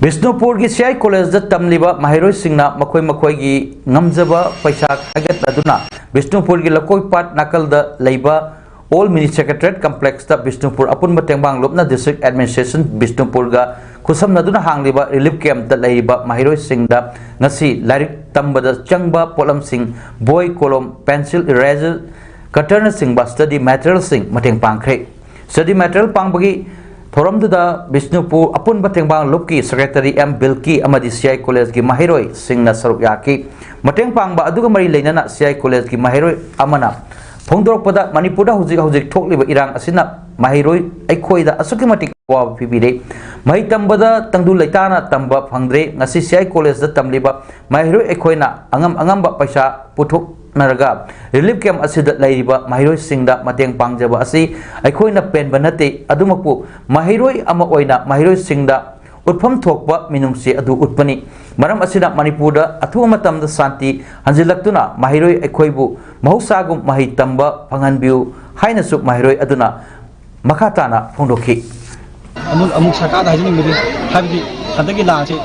ꯕꯤꯁꯅꯨꯄꯨꯔꯒꯤ ꯁꯤ ꯑꯥꯏ ꯀꯣꯂꯦꯖꯇ ꯇꯝꯂꯤꯕ ꯃꯍꯩꯔꯣꯏꯁꯤꯡꯅ ꯃꯈꯣꯏ ꯃꯈꯣꯏꯒꯤ ꯉꯝꯖꯕ ꯄꯩꯁꯥ ꯈꯥꯏꯒꯠꯅꯗꯨꯅ ꯕꯤꯁꯅꯨꯄꯨꯔꯒꯤ ꯂꯀꯣꯏꯄꯥꯠ ꯅꯥꯀꯜꯗ ꯂꯩꯕ ꯑꯣꯜ ꯃꯤꯅꯤ ꯁꯦꯀ꯭ꯔꯦꯇꯔꯤꯌꯦꯠ ꯀꯝꯄ꯭ꯂꯦꯛꯁꯇ ꯕꯤꯁꯅꯨꯄꯨꯔ ꯑꯄꯨꯟꯕ ꯇꯦꯡꯕꯥꯡ ꯂꯨꯞꯅ ꯗꯤꯁꯇ꯭ꯔꯤꯛ ꯑꯦꯗꯃꯤꯅꯤꯁꯇ꯭ꯔꯦꯁꯟ ꯕꯤꯁꯅꯨꯄꯨꯔꯒ ꯈꯨꯠꯁꯝꯅꯗꯨꯅ ꯍꯥꯡꯂꯤꯕ ꯔꯤꯂꯤꯐ ꯀꯦꯝꯞꯇ ꯂꯩꯔꯤꯕ ꯃꯍꯩꯔꯣꯏꯁꯤꯡꯗ ꯉꯁꯤ ꯂꯥꯏꯔꯤꯛ ꯇꯝꯕꯗ ꯆꯪꯕ ꯄꯣꯠꯂꯝꯁꯤꯡ, ꯕꯣꯏ, ꯀꯣꯂꯣꯝ, ꯄꯦꯟꯁꯤꯜ, ꯏꯔꯦꯖꯔ, ꯀꯇꯔꯅꯆꯤꯡꯕ ꯁ꯭ꯇꯗꯤ ꯃꯦꯇꯔꯤꯌꯦꯜꯁꯤꯡ ꯃꯇꯦꯡ ꯄꯥꯡꯈ꯭ꯔꯦ꯫ ꯁ꯭ꯇꯗꯤ ꯃꯦꯇꯔꯤꯌꯦꯜ ꯄꯥꯡꯕꯒꯤ ꯊꯧꯔꯝꯗꯨꯗ ꯕꯤꯁꯅꯨꯄꯨꯔ ꯑꯄꯨꯟꯕ ꯇꯦꯡꯕꯥꯡ ꯂꯨꯞꯀꯤ ꯁꯦꯀ꯭ꯔꯦꯇꯔꯤ ꯑꯦꯝ ꯕꯤꯜꯀꯤ ꯑꯃꯗꯤ ꯁꯤ ꯑꯥꯏ ꯀꯣꯂꯦꯖꯀꯤ ꯃꯍꯩꯔꯣꯏꯁꯤꯡꯅ ꯁꯔꯨꯛ ꯌꯥꯈꯤ꯫ ꯃꯇꯦꯡ ꯄꯥꯡꯕ ꯑꯗꯨꯒ ꯃꯔꯤ ꯂꯩꯅꯅ ꯁꯤ ꯑꯥꯏ ꯀꯣꯂꯦꯖꯀꯤ ꯃꯍꯩꯔꯣꯏ ꯑꯃꯅ ꯐꯣꯡꯗꯣꯔꯛꯄꯗ, ꯃꯅꯤꯄꯨꯔꯗ ꯍꯧꯖꯤꯛ ꯍꯧꯖꯤꯛ ꯊꯣꯛꯂꯤꯕ ꯏꯔꯥꯡ ꯑꯁꯤꯅ ꯃꯍꯩꯔꯣꯏ ꯑꯩꯈꯣꯏꯗ ꯑꯁꯨꯛꯀꯤ ꯃꯇꯤꯛ ꯑꯋꯥꯕ ꯄꯤꯕꯤꯔꯦ꯫ ꯃꯍꯩ ꯇꯝꯕꯗ ꯇꯪꯗꯨ ꯂꯩꯇꯥꯅ ꯇꯝꯕ ꯐꯪꯗ꯭ꯔꯦ꯫ ꯉꯁꯤ ꯁꯤ ꯑꯥꯏ ꯀꯣꯂꯦꯖꯇ ꯇꯝꯂꯤꯕ ꯃꯍꯩꯔꯣꯏ ꯑꯩꯈꯣꯏꯅ ꯑꯉꯝ ꯑꯉꯝꯕ ꯄꯩꯁꯥ ꯄꯨꯊꯣꯛꯅꯔꯒ ꯔꯤꯂꯤꯐ ꯀꯦꯝꯞ ꯑꯁꯤꯗ ꯂꯩꯔꯤꯕ ꯃꯍꯩꯔꯣꯏꯁꯤꯡꯗ ꯃꯇꯦꯡ ꯄꯥꯡꯖꯕ ꯑꯁꯤ ꯑꯩꯈꯣꯏꯅ ꯄꯦꯟꯕ ꯅꯠꯇꯦ꯫ ꯑꯗꯨꯃꯛꯄꯨ ꯃꯍꯩꯔꯣꯏ ꯑꯃ ꯑꯣꯏꯅ ꯃꯍꯩꯔꯣꯏꯁꯤꯡꯗ ꯎꯠꯐꯝ ꯊꯣꯛꯄ ꯃꯤꯅꯨꯡꯁꯤ ꯑꯗꯨ ꯎꯠꯄꯅꯤ꯫ ꯃꯔꯝ ꯑꯁꯤꯅ ꯃꯅꯤꯄꯨꯔꯗ ꯑꯊꯨꯕ ꯃꯇꯝꯗ ꯁꯥꯟꯇꯤ ꯍꯟꯖꯤꯜꯂꯛꯇꯨꯅ ꯃꯍꯩꯔꯣꯏ ꯑꯩꯈꯣꯏꯕꯨ ꯃꯍꯧꯁꯥꯒꯨꯝ ꯃꯍꯩ ꯇꯝꯕ ꯐꯪꯍꯟꯕꯤꯌꯨ ꯍꯥꯏꯅꯁꯨ ꯃꯍꯩꯔꯣꯏ ꯑꯗꯨꯅ ꯃꯈꯥ ꯇꯥꯅ ꯐꯣꯡꯗꯣꯛꯈꯤ꯫ ꯑꯃꯨꯛ ꯑꯃꯨꯛ ꯁꯔꯀꯥꯔꯗ ꯍꯥꯏꯖꯅꯤꯡꯕꯗꯤ, ꯍꯥꯏꯕꯗꯤ ꯍꯟꯗꯛꯀꯤ ꯂꯥꯟꯁꯤ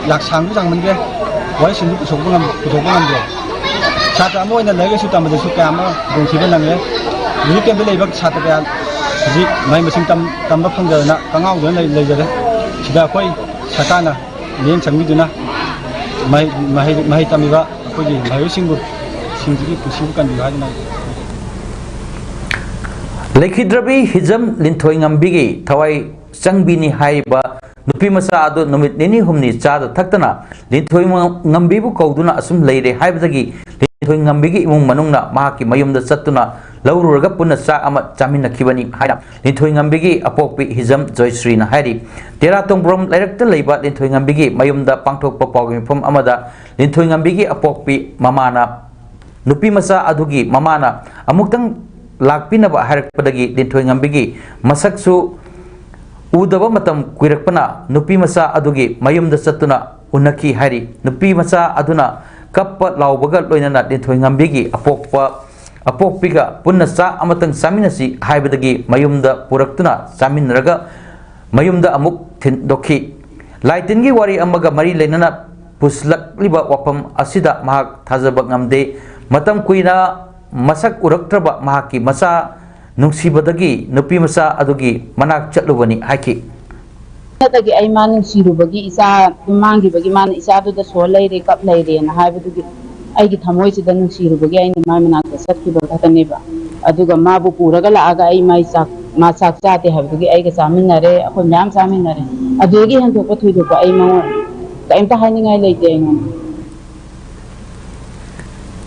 ꯌꯥꯝ ꯁꯥꯡꯁꯨ ꯁꯥꯡꯃꯟꯈ꯭ꯔꯦ, ꯋꯥꯔꯦꯞꯁꯤꯡꯁꯨ ꯄꯨꯊꯣꯛꯄ ꯉꯝ-, ꯄꯨꯊꯣꯛꯄ ꯉꯝꯗ꯭ꯔꯦ꯫ ꯁꯥꯇ꯭ꯔ ꯑꯃ ꯑꯣꯏꯅ ꯂꯥꯏꯔꯤꯛ ꯂꯥꯏꯁꯨ ꯇꯝꯕꯗꯁꯨ ꯀꯌꯥ ꯑꯃ ꯈꯨꯗꯣꯡꯊꯤꯕ ꯅꯪꯉꯦ꯫ ꯔꯤꯂꯤꯐ ꯀꯦꯝꯞꯇ ꯂꯩꯕ ꯁꯥꯇ꯭ꯔ ꯀꯌꯥ ꯍꯧꯖꯤꯛ ꯃꯍꯩ ꯃꯁꯤꯡ ꯇꯝ-, ꯇꯝꯕ ꯐꯪꯗꯗꯅ ꯀꯉꯥꯎꯗꯨꯅ ꯂꯩ-, ꯂꯩꯖꯔꯦ꯫ ꯁꯤꯗ ꯑꯩꯈꯣꯏ ꯁꯔꯀꯥꯔꯅ ꯃꯤꯠꯌꯦꯡ ꯆꯪꯕꯤꯗꯨꯅ ꯃꯍꯩ, ꯃꯍꯩ, ꯃꯍꯩ ꯇꯝꯃꯤꯕ ꯑꯩꯈꯣꯏꯒꯤ ꯃꯍꯩꯔꯣꯏꯁꯤꯡꯕꯨ, ꯁꯤꯡꯁꯤꯒꯤ ꯄꯨꯟꯁꯤꯕꯨ ꯀꯟꯕꯤꯌꯨ ꯍꯥꯏꯗꯨꯅ꯫ ꯂꯩꯈꯤꯗ꯭ꯔꯕꯤ ꯍꯤꯖꯝ ꯂꯤꯟꯊꯣꯏꯉꯝꯕꯤꯒꯤ ꯊꯋꯥꯏ ꯆꯪꯕꯤꯅꯤ ꯍꯥꯏꯔꯤꯕ ꯅꯨꯄꯤ ꯃꯆꯥ ꯑꯗꯨ ꯅꯨꯃꯤꯠ ꯅꯤꯅꯤ ꯍꯨꯝꯅꯤ ꯆꯥꯗ ꯊꯛꯇꯅ ꯂꯤꯟꯊꯣꯏꯉꯝꯕꯤꯕꯨ ꯀꯧꯗꯨꯅ ꯑꯁꯨꯝ ꯂꯩꯔꯦ ꯍꯥꯏꯕꯗꯒꯤ ꯂꯤꯟꯊꯣꯏꯉꯝꯕꯤꯒꯤ ꯏꯃꯨꯡ ꯃꯅꯨꯡꯅ ꯃꯍꯥꯛꯀꯤ ꯃꯌꯨꯝꯗ ꯆꯠꯇꯨꯅ ꯂꯧꯔꯨꯔꯒ ꯄꯨꯟꯅ ꯆꯥꯛ ꯑꯃ ꯆꯥꯃꯤꯟꯅꯈꯤꯕꯅꯤ ꯍꯥꯏꯅ ꯂꯤꯟꯊꯣꯏꯉꯝꯕꯤꯒꯤ ꯑꯄꯣꯛꯄꯤ ꯍꯤꯖꯝ ꯖꯣꯏꯁ꯭ꯔꯤꯅ ꯍꯥꯏꯔꯤ꯫ ꯇꯦꯔꯥ ꯇꯣꯡꯕ꯭ꯔꯣꯝ ꯂꯩꯔꯛꯇ ꯂꯩꯕ ꯂꯤꯟꯊꯣꯏꯉꯝꯕꯤꯒꯤ ꯃꯌꯨꯝꯗ ꯄꯥꯡꯊꯣꯛꯄ ꯄꯥꯎꯒꯤ ꯃꯤꯐꯝ ꯑꯃꯗ ꯂꯤꯟꯊꯣꯏꯉꯝꯕꯤꯒꯤ ꯑꯄꯣꯛꯄꯤ ꯃꯃꯥꯅ ꯅꯨꯄꯤ ꯃꯆꯥ ꯑꯗꯨꯒꯤ ꯃꯃꯥꯅ ꯑꯃꯨꯛꯇꯪ ꯂꯥꯛꯄꯤꯅꯕ ꯍꯥꯏꯔꯛꯄꯗꯒꯤ ꯂꯤꯟꯊꯣꯏꯉꯝꯕꯤꯒꯤ ꯃꯁꯛꯁꯨ ꯎꯗꯕ ꯃꯇꯝ ꯀꯨꯏꯔꯛꯄꯅ ꯅꯨꯄꯤ ꯃꯆꯥ ꯑꯗꯨꯒꯤ ꯃꯌꯨꯝꯗ ꯆꯠꯇꯨꯅ ꯎꯅꯈꯤ ꯍꯥꯏꯔꯤ꯫ ꯅꯨꯄꯤ ꯃꯆꯥ ꯑꯗꯨꯅ ꯀꯞꯄ ꯂꯥꯎꯕꯒ ꯂꯣꯏꯅꯅ ꯂꯤꯟꯊꯣꯏꯉꯝꯕꯤꯒꯤ ꯑꯄꯣꯛꯄ, ꯑꯄꯣꯛꯄꯤꯒ ꯄꯨꯟꯅ ꯆꯥꯛ ꯑꯃꯇꯪ ꯆꯥꯃꯤꯟꯅꯁꯤ ꯍꯥꯏꯕꯗꯒꯤ ꯃꯌꯨꯝꯗ ꯄꯨꯔꯛꯇꯨꯅ ꯆꯥꯃꯤꯟꯅꯔꯒ ꯃꯌꯨꯝꯗ ꯑꯃꯨꯛ ꯊꯤꯟꯗꯣꯛꯈꯤ꯫ ꯂꯥꯏ ꯇꯤꯟꯒꯤ ꯋꯥꯔꯤ ꯑꯃꯒ ꯃꯔꯤ ꯂꯩꯅꯅ ꯄꯨꯁꯤꯜꯂꯛꯂꯤꯕ ꯋꯥꯐꯝ ꯑꯁꯤꯗ ꯃꯍꯥꯛ ꯊꯥꯖꯕ ꯉꯝꯗꯦ꯫ ꯃꯇꯝ ꯀꯨꯏꯅ ꯃꯁꯛ ꯎꯔꯛꯇ꯭ꯔꯕ ꯃꯍꯥꯛꯀꯤ ꯃꯆꯥ ꯅꯨꯡꯁꯤꯕꯗꯒꯤ ꯅꯨꯄꯤ ꯃꯆꯥ ꯑꯗꯨꯒꯤ ꯃꯅꯥꯛ ꯆꯠꯂꯨꯕꯅꯤ ꯍꯥꯏꯈꯤ꯫ ꯍꯟꯗꯛꯇꯒꯤ ꯑꯩ ꯃꯥ ꯅꯨꯡꯁꯤꯔꯨꯕꯒꯤ ꯏꯆꯥ ꯑꯗꯨꯝ ꯃꯥꯡꯈꯤꯕꯒꯤ ꯃꯥꯅ ꯏꯆꯥꯗꯨꯗ ꯁꯣꯔ ꯂꯩꯔꯦ, ꯀꯞ ꯂꯩꯔꯦꯅ ꯍꯥꯏꯕꯗꯨꯒꯤ ꯑꯩꯒꯤ ꯊꯃꯣꯏꯁꯤꯗ ꯅꯨꯡꯁꯤꯔꯨꯕꯒꯤ ꯑꯩꯅ ꯃꯥꯏ ꯃꯅꯥꯛꯇ ꯆꯠꯈꯤꯕ ꯈꯛꯇꯅꯦꯕ꯫ ꯑꯗꯨꯒ ꯃꯥꯕꯨ ꯄꯨꯔꯒ ꯂꯥꯛꯑꯒ ꯑꯩ ꯃꯥꯏ ꯆꯥꯛ, ꯃꯥ ꯆꯥꯛ ꯆꯥꯗꯦ ꯍꯥꯏꯕꯗꯨꯒꯤ ꯑꯩꯒ ꯆꯥꯃꯤꯟꯅꯔꯦ, ꯑꯩꯈꯣꯏ ꯃꯌꯥꯝ ꯆꯥꯃꯤꯟꯅꯔꯦ꯫ ꯑꯗꯨꯗꯒꯤ ꯍꯦꯟꯗꯣꯛꯄ ꯊꯣꯏꯗꯣꯛꯄ ꯑꯩ ꯃꯉꯣꯟ ꯀꯔꯤꯝꯇ ꯍꯥꯏꯅꯤꯡꯉꯥꯏ ꯂꯩꯇꯦ ꯑꯩꯉꯣꯟꯗ꯫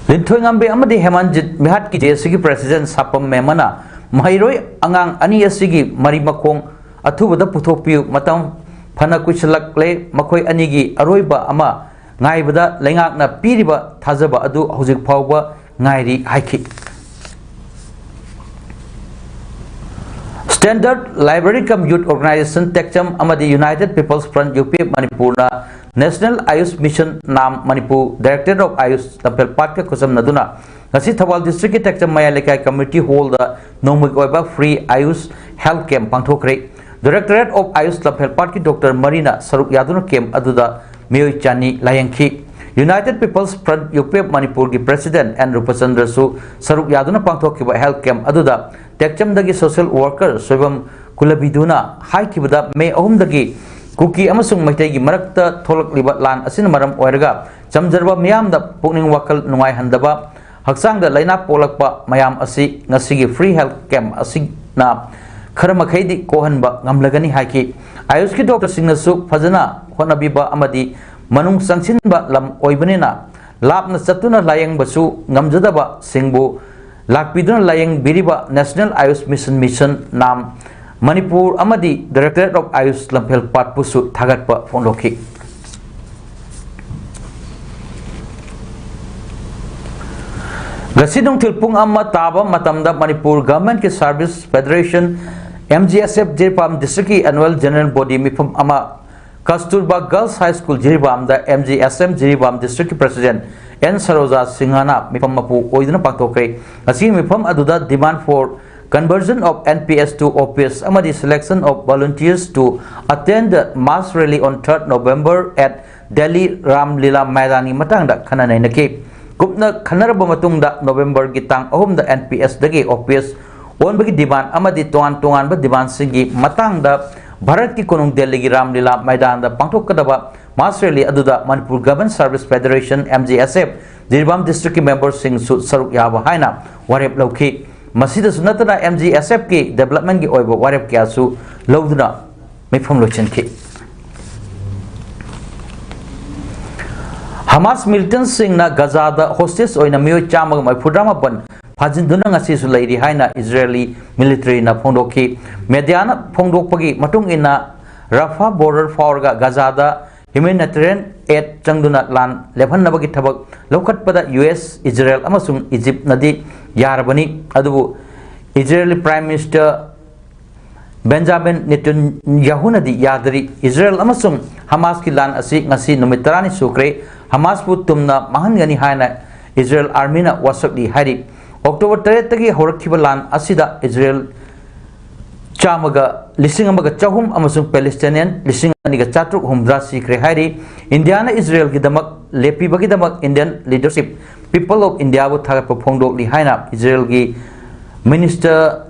ꯂꯤꯟꯊꯣꯏꯉꯝꯕꯤ ꯑꯃꯗꯤ ꯍꯦꯃꯟꯖꯤꯠ ꯃꯤꯍꯥꯠꯀꯤ ꯖꯦ ꯑꯦꯁ ꯁꯤꯒꯤ ꯄ꯭ꯔꯦꯁꯤꯗꯦꯟ ꯁꯥꯄꯝ ꯃꯦꯃꯅ ꯃꯍꯩꯔꯣꯏ ꯑꯉꯥꯡ ꯑꯅꯤ ꯑꯁꯤꯒꯤ ꯃꯔꯤ ꯃꯈꯣꯡ ꯑꯊꯨꯕꯗ ꯄꯨꯊꯣꯛꯄꯤꯌꯨ꯫ ꯃꯇꯝ ꯐꯅ ꯀꯨꯏꯁꯤꯜꯂꯛꯂꯦ꯫ ꯃꯈꯣꯏ ꯑꯅꯤꯒꯤ ꯑꯔꯣꯏꯕ ꯑꯃ ꯉꯥꯏꯕꯗ ꯂꯩꯉꯥꯛꯅ ꯄꯤꯔꯤꯕ ꯊꯥꯖꯕ ꯑꯗꯨ ꯍꯧꯖꯤꯛ ꯐꯥꯎꯕ ꯉꯥꯏꯔꯤ ꯍꯥꯏꯈꯤ꯫ Standard Library cum Youth Organization, ꯇꯦꯛꯆꯝ, ꯑꯃꯗꯤ United People's Front, U P F ꯃꯅꯤꯄꯨꯔꯅ National Ayush Mission, NAM, Manipur Directorate of Ayush ꯂꯝꯐꯦꯜꯄꯥꯠꯀ ꯈꯨꯠꯁꯝꯅꯗꯨꯅ ꯉꯁꯤ ꯊꯧꯕꯥꯜ district ꯀꯤ ꯇꯦꯛꯆꯝ ꯃꯌꯥꯏ ꯂꯩꯀꯥꯏ community hall ꯗ ꯅꯣꯡꯃꯒꯤ ꯑꯣꯏꯕ free Ayush health camp ꯄꯥꯡꯊꯣꯛꯈ꯭ꯔꯦ꯫ Directorate of Ayush ꯂꯝꯐꯦꯜꯄꯥꯠꯀꯤ doctor ꯃꯔꯤꯅ ꯁꯔꯨꯛ ꯌꯥꯗꯨꯅ camp ꯑꯗꯨꯗ ꯃꯤꯑꯣꯏ ꯆꯅꯤ ꯂꯥꯌꯦꯡꯈꯤ꯫ United People's Front, U P F ꯃꯅꯤꯄꯨꯔꯒꯤ president ꯑꯦꯟ ꯔꯨꯄꯆꯟꯗ꯭ꯔꯁꯨ ꯁꯔꯨꯛ ꯌꯥꯗꯨꯅ ꯄꯥꯡꯊꯣꯛꯈꯤꯕ health camp ꯑꯗꯨꯗ ꯇꯦꯛꯆꯝꯗꯒꯤ social worker ꯁꯣꯏꯕꯝ ꯀꯨꯂꯕꯤꯗꯨꯅ ꯍꯥꯏꯈꯤꯕꯗ, ꯃꯦ ꯑꯍꯨꯝꯗꯒꯤ ꯀꯨꯀꯤ ꯑꯃꯁꯨꯡ ꯃꯩꯇꯩꯒꯤ ꯃꯔꯛꯇ ꯊꯣꯛꯂꯛꯂꯤꯕ ꯂꯥꯟ ꯑꯁꯤꯅ ꯃꯔꯝ ꯑꯣꯏꯔꯒ ꯆꯝꯖꯔꯕ ꯃꯤꯌꯥꯝꯗ ꯄꯨꯛꯅꯤꯡ ꯋꯥꯈꯜ ꯅꯨꯡꯉꯥꯏꯍꯟꯗꯕ, ꯍꯛꯆꯥꯡꯗ ꯂꯥꯏꯅꯥ ꯄꯣꯛꯂꯛꯄ ꯃꯌꯥꯝ ꯑꯁꯤ ꯉꯁꯤꯒꯤ free health camp ꯑꯁꯤꯅ ꯈꯔ ꯃꯈꯩꯗꯤ ꯀꯣꯛꯍꯟꯕ ꯉꯝꯂꯒꯅꯤ ꯍꯥꯏꯈꯤ꯫ ꯑꯌꯨꯁꯀꯤ doctor ꯁꯤꯡꯅꯁꯨ ꯐꯖꯅ ꯍꯣꯠꯅꯕꯤꯕ ꯑꯃꯗꯤ ꯃꯅꯨꯡ ꯆꯪꯁꯤꯟꯕ ꯂꯝ ꯑꯣꯏꯕꯅꯤꯅ ꯂꯥꯞꯅ ꯆꯠꯇꯨꯅ ꯂꯥꯌꯦꯡꯕꯁꯨ ꯉꯝꯖꯗꯕꯁꯤꯡꯕꯨ ꯂꯥꯛꯄꯤꯗꯨꯅ ꯂꯥꯌꯦꯡꯕꯤꯔꯤꯕ National Ayush Mission, mission NAM Manipur ꯑꯃꯗꯤ Directorate of Ayush ꯂꯝꯐꯦꯜꯄꯥꯠꯄꯨꯁꯨ ꯊꯥꯒꯠꯄ ꯐꯣꯡꯗꯣꯛꯈꯤ꯫ ꯉꯁꯤ ꯅꯨꯡꯊꯤꯜ ꯄꯨꯡ ꯑꯃ ꯇꯥꯕ ꯃꯇꯝꯗ ꯃꯅꯤꯄꯨꯔ Government ꯀꯤ Service Federation, M G S F, Jiribam district ꯀꯤ annual general body ꯃꯤꯐꯝ ꯑꯃ ꯀꯁꯇꯨꯔꯕꯥ Girls High School ꯖꯤꯔꯤꯕꯥꯝꯗ M G S M Jiribam district ꯀꯤ president ꯑꯦꯟ ꯁꯔꯣꯖꯥ ꯁꯤꯡꯍꯅ ꯃꯤꯐꯝ ꯃꯄꯨ ꯑꯣꯏꯗꯨꯅ ꯄꯥꯡꯊꯣꯛꯈ꯭ꯔꯦ꯫ ꯉꯁꯤꯒꯤ ꯃꯤꯐꯝ ꯑꯗꯨꯗ demand for conversion of N P S to O P S ꯑꯃꯗꯤ selection of volunteers to attend the mass rally on third November at Delhi Ram ꯂꯤꯂꯥ ꯃꯥꯏꯗꯥꯟꯒꯤ ꯃꯇꯥꯡꯗ ꯈꯟꯅ ꯅꯩꯅꯈꯤ꯫ ꯀꯨꯞꯅ ꯈꯟꯅꯔꯕ ꯃꯇꯨꯡꯗ ꯅꯣꯕꯦꯝꯕꯔꯒꯤ ꯇꯥꯡ ꯑꯍꯨꯝꯗ N P S ꯗꯒꯤ O P S ꯑꯣꯟꯕꯒꯤ demand ꯑꯃꯗꯤ ꯇꯣꯉꯥꯟ ꯇꯣꯉꯥꯟꯕ demand ꯁꯤꯡꯒꯤ ꯃꯇꯥꯡꯗ ꯚꯥꯔꯠꯀꯤ ꯀꯣꯅꯨꯡ ꯗꯦꯜꯂꯤꯒꯤ ꯔꯥꯝ ꯂꯤꯂꯥ ꯃꯥꯏꯗꯥꯟꯗ ꯄꯥꯡꯊꯣꯛꯀꯗꯕ mass rally ꯑꯗꯨꯗ Manipur Government Service Federation, M G S F, Jiribam district ꯀꯤ member ꯁꯤꯡꯁꯨ ꯁꯔꯨꯛ ꯌꯥꯕ ꯍꯥꯏꯅ ꯋꯥꯔꯦꯞ ꯂꯧꯈꯤ꯫ ꯃꯁꯤꯗꯁꯨ ꯅꯠꯇꯅ M G S F ꯀꯤ development ꯀꯤ ꯑꯣꯏꯕ ꯋꯥꯔꯦꯞ ꯀꯌꯥꯁꯨ ꯂꯧꯗꯨꯅ ꯃꯤꯐꯝ ꯂꯣꯏꯁꯤꯟꯈꯤ꯫ ꯍꯃꯥꯁ militant ꯁꯤꯡꯅ ꯒꯖꯥꯗ hostage ꯑꯣꯏꯅ ꯃꯤꯑꯣꯏ ꯆꯥꯝꯃꯒ ꯃꯔꯤꯐꯨꯇꯔꯥ ꯃꯥꯄꯟ ꯐꯥꯖꯤꯟꯗꯨꯅ ꯉꯁꯤꯁꯨ ꯂꯩꯔꯤ ꯍꯥꯏꯅ ꯏꯖꯔꯦꯂꯤ ꯃꯤꯂꯤꯇꯔꯤꯅ ꯐꯣꯡꯗꯣꯛꯈꯤ꯫ ꯃꯦꯗꯤꯌꯥꯅ ꯐꯣꯡꯗꯣꯛꯄꯒꯤ ꯃꯇꯨꯡ ꯏꯟꯅ, ꯔꯐꯥ ꯕꯣꯔꯗꯔ ꯐꯥꯎꯔꯒ ꯒꯥꯖꯥꯗ ꯍ꯭ꯌꯨꯃꯦꯅꯤꯇꯦꯔꯤꯌꯟ ꯑꯦꯗ ꯆꯪꯗꯨꯅ ꯂꯥꯟ ꯂꯦꯞꯍꯟꯅꯕꯒꯤ ꯊꯕꯛ ꯂꯧꯈꯠꯄꯗ ꯌꯨ ꯑꯦꯁ, ꯏꯖꯔꯦꯜ ꯑꯃꯁꯨꯡ ꯏꯖꯤꯞꯅꯗꯤ ꯌꯥꯔꯕꯅꯤ꯫ ꯑꯗꯨꯕꯨ ꯏꯖꯔꯦꯜꯒꯤ ꯄ꯭ꯔꯥꯏꯝ ꯃꯤꯅꯤꯁꯇꯔ ꯕꯦꯟꯖꯥꯃꯤꯟ ꯅꯦꯇꯟꯌꯥꯍꯨꯅꯗꯤ ꯌꯥꯗꯔꯤ꯫ ꯏꯖꯔꯦꯜ ꯑꯃꯁꯨꯡ ꯍꯃꯥꯁꯀꯤ ꯂꯥꯟ ꯑꯁꯤ ꯉꯁꯤ ꯅꯨꯃꯤꯠ ꯇꯔꯥꯅꯤ ꯁꯨꯈ꯭ꯔꯦ꯫ ꯍꯃꯥꯁꯄꯨ ꯇꯨꯝꯅ ꯃꯥꯡꯍꯟꯒꯅꯤ ꯍꯥꯏꯅ ꯏꯖꯔꯦꯜ ꯑꯥꯔꯃꯤꯅ ꯋꯥꯁꯛꯂꯤ ꯍꯥꯏꯔꯤ꯫ ꯑꯣꯛꯇꯣꯕꯔ ꯇꯔꯦꯠꯇꯒꯤ ꯍꯧꯔꯛꯈꯤꯕ ꯂꯥꯟ ꯑꯁꯤꯗ ꯏꯖꯔꯦꯜ ꯆꯥꯝꯃꯒ, ꯂꯤꯁꯤꯡ ꯑꯃꯒ ꯆꯍꯨꯝ ꯑꯃꯁꯨꯡ ꯄꯦꯂꯦꯁꯇꯥꯏꯅꯤꯌꯟ ꯂꯤꯁꯤꯡ ꯑꯅꯤꯒ ꯆꯥꯇ꯭ꯔꯨꯛ ꯍꯨꯝꯐꯨꯇꯔꯥ ꯁꯤꯈ꯭ꯔꯦ ꯍꯥꯏꯔꯤ꯫ ꯏꯟꯗꯤꯌꯥꯅ ꯏꯖꯔꯦꯜꯒꯤꯗꯃꯛ ꯂꯦꯞꯄꯤꯕꯒꯤꯗꯃꯛ ꯏꯟꯗꯤꯌꯟ ꯂꯤꯗꯔꯁꯤꯞ, ꯄꯤꯄꯜ ꯑꯣꯐ ꯏꯟꯗꯤꯌꯥꯕꯨ ꯊꯥꯒꯠꯄ ꯐꯣꯡꯗꯣꯛꯂꯤ ꯍꯥꯏꯅ ꯏꯖꯔꯦꯜꯒꯤ ꯃꯤꯅꯤꯁꯇꯔ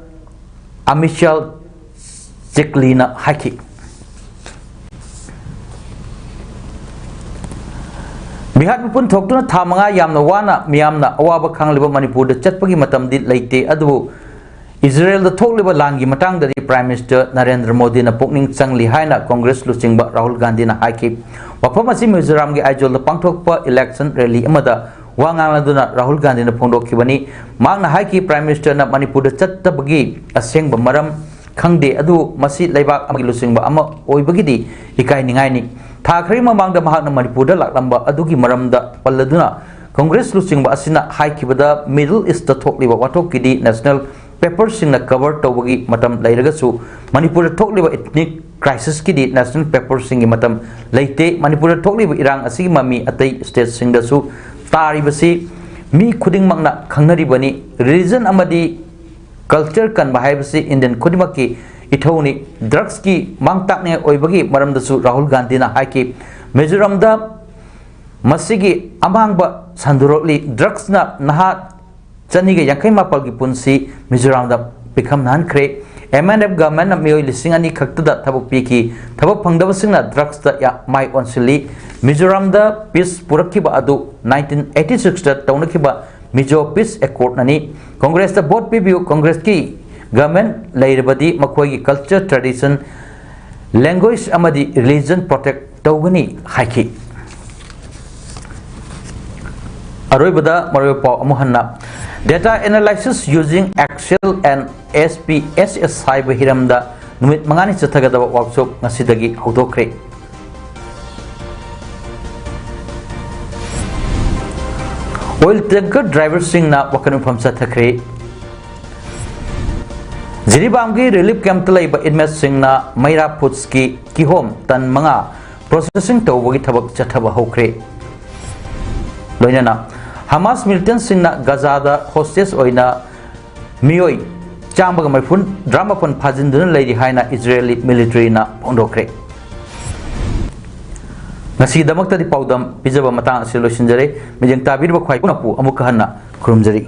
ꯑꯃꯤꯁꯥꯜ ꯆꯤꯛꯂꯤꯅ ꯍꯥꯏꯈꯤ꯫ ꯕꯤꯍꯥꯔ ꯃꯤꯄꯨꯟ ꯊꯣꯛꯇꯨꯅ ꯊꯥ ꯃꯉꯥ ꯌꯥꯝꯅ ꯋꯥꯅ ꯃꯤꯌꯥꯝꯅ ꯑꯋꯥꯕ ꯈꯥꯡꯂꯤꯕ ꯃꯅꯤꯄꯨꯔꯗ ꯆꯠꯄꯒꯤ ꯃꯇꯝꯗꯤ ꯂꯩꯇꯦ, ꯑꯗꯨꯕꯨ ꯏꯖꯔꯦꯜꯗ ꯊꯣꯛꯂꯤꯕ ꯂꯥꯟꯒꯤ ꯃꯇꯥꯡꯗꯗꯤ ꯄ꯭ꯔꯥꯏꯝ ꯃꯤꯅꯤꯁꯇꯔ ꯅꯔꯦꯟꯗ꯭ꯔ ꯃꯣꯗꯤꯅ ꯄꯨꯛꯅꯤꯡ ꯆꯪꯂꯤ ꯍꯥꯏꯅ ꯀꯣꯡꯒ꯭ꯔꯦꯁ ꯂꯨꯆꯤꯡꯕ ꯔꯥꯍꯨꯜ ꯒꯥꯟꯙꯤꯅ ꯍꯥꯏꯈꯤ꯫ ꯋꯥꯐꯝ ꯑꯁꯤ ꯃꯤꯖꯣꯔꯥꯝꯒꯤ ꯑꯥꯏꯖꯣꯜꯗ ꯄꯥꯡꯊꯣꯛꯄ ꯏꯂꯦꯛꯁꯟ ꯔꯦꯂꯤ ꯑꯃꯗ ꯋꯥ ꯉꯥꯡꯂꯗꯨꯅ ꯔꯥꯍꯨꯜ ꯒꯥꯟꯙꯤꯅ ꯐꯣꯡꯗꯣꯛꯈꯤꯕꯅꯤ꯫ ꯃꯍꯥꯛꯅ ꯍꯥꯏꯈꯤ, ꯄ꯭ꯔꯥꯏꯝ ꯃꯤꯅꯤꯁꯇꯔꯅ ꯃꯅꯤꯄꯨꯔꯗ ꯆꯠꯇꯕꯒꯤ ꯑꯁꯦꯡꯕ ꯃꯔꯝ ꯈꯪꯗꯦ, ꯑꯗꯨꯕꯨ ꯃꯁꯤ ꯂꯩꯕꯥꯛ ꯑꯃꯒꯤ ꯂꯨꯆꯤꯡꯕ ꯑꯃ ꯑꯣꯏꯕꯒꯤꯗꯤ ꯏꯀꯥꯏꯅꯤꯡꯉꯥꯏꯅꯤ꯫ ꯊꯥ ꯈꯔꯒꯤ ꯃꯃꯥꯡꯗ ꯃꯍꯥꯛꯅ ꯃꯅꯤꯄꯨꯔꯗ ꯂꯥꯛꯂꯝꯕ ꯑꯗꯨꯒꯤ ꯃꯔꯝꯗ ꯄꯜꯂꯗꯨꯅ ꯀꯣꯡꯒ꯭ꯔꯦꯁ ꯂꯨꯆꯤꯡꯕ ꯑꯁꯤꯅ ꯍꯥꯏꯈꯤꯕꯗ, ꯃꯤꯗꯜ ꯏꯁꯇ ꯊꯣꯛꯂꯤꯕ ꯋꯥꯊꯣꯛꯀꯤꯗꯤ ꯅꯦꯁꯅꯦꯜ ꯄꯦꯄꯔꯁꯤꯡꯅ ꯀꯚꯔ ꯇꯧꯕꯒꯤ ꯃꯇꯝ ꯂꯩꯔꯒꯁꯨ, ꯃꯅꯤꯄꯨꯔꯗ ꯊꯣꯛꯂꯤꯕ ꯏꯊꯅꯤꯛ ꯀ꯭ꯔꯥꯏꯁꯤꯁꯀꯤꯗꯤ ꯅꯦꯁꯅꯦꯜ ꯄꯦꯄꯔꯁꯤꯡꯒꯤ ꯃꯇꯝ ꯂꯩꯇꯦ꯫ ꯃꯅꯤꯄꯨꯔꯗ ꯊꯣꯛꯂꯤꯕ ꯏꯔꯥꯡ ꯑꯁꯤꯒꯤ ꯃꯃꯤ ꯑꯇꯩ ꯁ꯭ꯇꯦꯠꯁꯤꯡꯗꯁꯨ ꯇꯥꯔꯤꯕꯁꯤ ꯃꯤ ꯈꯨꯗꯤꯡꯃꯛꯅ ꯈꯪꯅꯔꯤꯕꯅꯤ꯫ ꯔꯤꯂꯤꯖꯟ ꯑꯃꯗꯤ ꯀꯜꯆꯔ ꯀꯟꯕ ꯍꯥꯏꯕꯁꯤ ꯏꯟꯗꯤꯌꯟ ꯈꯨꯗꯤꯡꯃꯛꯀꯤ ꯏꯊꯧꯅꯤ꯫ ꯗ꯭ꯔꯒꯁꯀꯤ ꯃꯥꯡ ꯇꯥꯛꯅꯤꯡꯉꯥꯏ ꯑꯣꯏꯕꯒꯤ ꯃꯔꯝꯗꯁꯨ ꯔꯥꯍꯨꯜ ꯒꯥꯟꯙꯤꯅ ꯍꯥꯏꯈꯤ꯫ ꯃꯤꯖꯣꯔꯥꯝꯗ ꯃꯁꯤꯒꯤ ꯑꯃꯥꯡꯕ ꯁꯟꯗꯣꯔꯛꯂꯤ꯫ ꯗ꯭ꯔꯒꯁꯅ ꯅꯍꯥ ꯆꯅꯤꯒ ꯌꯥꯡꯈꯩ ꯃꯥꯄꯜꯒꯤ ꯄꯨꯟꯁꯤ ꯃꯤꯖꯣꯔꯥꯝꯗ ꯄꯤꯈꯝꯅꯍꯟꯈ꯭ꯔꯦ꯫ ꯑꯦꯝ ꯑꯦꯟ ꯑꯦꯐ ꯒꯚꯔꯟꯃꯦꯟꯠꯅ ꯃꯤꯑꯣꯏ ꯂꯤꯁꯤꯡ ꯑꯅꯤ ꯈꯛꯇꯗ ꯊꯕꯛ ꯄꯤꯈꯤ꯫ ꯊꯕꯛ ꯐꯪꯗꯕꯁꯤꯡꯅ ꯗ꯭ꯔꯒꯁꯇ ꯌꯥ-, ꯃꯥꯏ ꯑꯣꯟꯁꯤꯜꯂꯤ꯫ ꯃꯤꯖꯣꯔꯥꯝꯗ ꯄꯤꯁ ꯄꯨꯔꯛꯈꯤꯕ ꯑꯗꯨ ꯅꯥꯏꯟꯇꯤꯟ ꯑꯩꯠꯇꯤ ꯁꯤꯛꯁꯇ ꯇꯧꯅꯈꯤꯕ ꯃꯤꯖꯣ ꯄꯤꯁ ꯑꯦꯀꯣꯔꯗꯅꯅꯤ꯫ ꯀꯣꯡꯒ꯭ꯔꯦꯁꯇ ꯚꯣꯠ ꯄꯤꯕꯤꯌꯨ, ꯀꯣꯡꯒ꯭ꯔꯦꯁꯀꯤ ꯒꯚꯔꯟꯃꯦꯟꯠ ꯂꯩꯔꯕꯗꯤ ꯃꯈꯣꯏꯒꯤ ꯀꯜꯆꯔ, ꯇ꯭ꯔꯦꯗꯤꯁꯟ, ꯂꯦꯡꯒ꯭ꯋꯦꯖ ꯑꯃꯗꯤ ꯔꯤꯂꯤꯖꯟ ꯄ꯭ꯔꯣꯇꯦꯛ ꯇꯧꯒꯅꯤ ꯍꯥꯏꯈꯤ꯫ ꯑꯔꯣꯏꯕꯗ ꯃꯔꯨꯑꯣꯏꯕ ꯄꯥꯎ ꯑꯃꯨꯛ ꯍꯟꯅ꯫ Data analysis using Excel and S P S S ꯍꯥꯏꯕ ꯍꯤꯔꯝꯗ ꯅꯨꯃꯤꯠ ꯃꯉꯥꯅꯤ ꯆꯠꯊꯒꯗꯕ ꯋꯥꯛꯁꯣꯞ ꯉꯁꯤꯗꯒꯤ ꯍꯧꯗꯣꯛꯈ꯭ꯔꯦ꯫ ꯑꯣꯏꯜ ꯇꯦꯡꯀꯔ ꯗ꯭ꯔꯥꯏꯚꯔꯁꯤꯡꯅ ꯋꯥꯀꯠ ꯃꯤꯐꯝ ꯆꯠꯊꯈ꯭ꯔꯦ꯫ ꯖꯤꯔꯤꯕꯥꯝꯒꯤ ꯔꯤꯂꯤꯐ ꯀꯦꯝꯞꯇ ꯂꯩꯕ ꯏꯟꯃꯦꯠꯁꯤꯡꯅ ꯃꯩꯔꯥ ꯐꯨꯗꯁꯀꯤ ꯀꯤꯍꯣꯝ ꯇꯟ ꯃꯉꯥ ꯄ꯭ꯔꯣꯁꯦꯁꯤꯡ ꯇꯧꯕꯒꯤ ꯊꯕꯛ ꯆꯠꯊꯕ ꯍꯧꯈ꯭ꯔꯦ꯫ ꯂꯣꯏꯅꯅ ꯍꯃꯥꯁ ꯃꯤꯂꯤꯇꯦꯟꯁꯤꯡꯅ ꯒꯖꯥꯗ ꯍꯣꯁꯇꯦꯖ ꯑꯣꯏꯅ ꯃꯤꯑꯣꯏ ꯆꯥꯝꯃꯒ ꯃꯔꯤꯐꯨ ꯇꯔꯥꯃꯥꯄꯟ ꯐꯥꯖꯤꯟꯗꯨꯅ ꯂꯩꯔꯤ ꯍꯥꯏꯅ ꯏꯖꯔꯦꯂꯤ ꯃꯤꯂꯤꯇꯔꯤꯅ ꯐꯣꯡꯗꯣꯛꯈ꯭ꯔꯦ꯫ ꯉꯁꯤꯒꯤꯗꯃꯛꯇꯗꯤ ꯄꯥꯎꯗꯝ ꯄꯤꯖꯕ ꯃꯇꯥꯡ ꯑꯁꯤ ꯂꯣꯏꯁꯤꯟꯖꯔꯦ꯫ ꯃꯤꯠꯌꯦꯡ ꯇꯥꯕꯤꯔꯤꯕ ꯈ꯭ꯋꯥꯏ ꯄꯨꯝꯅꯃꯛꯄꯨ ꯑꯃꯨꯛꯀ ꯍꯟꯅ ꯈꯨꯔꯨꯝꯖꯔꯤ꯫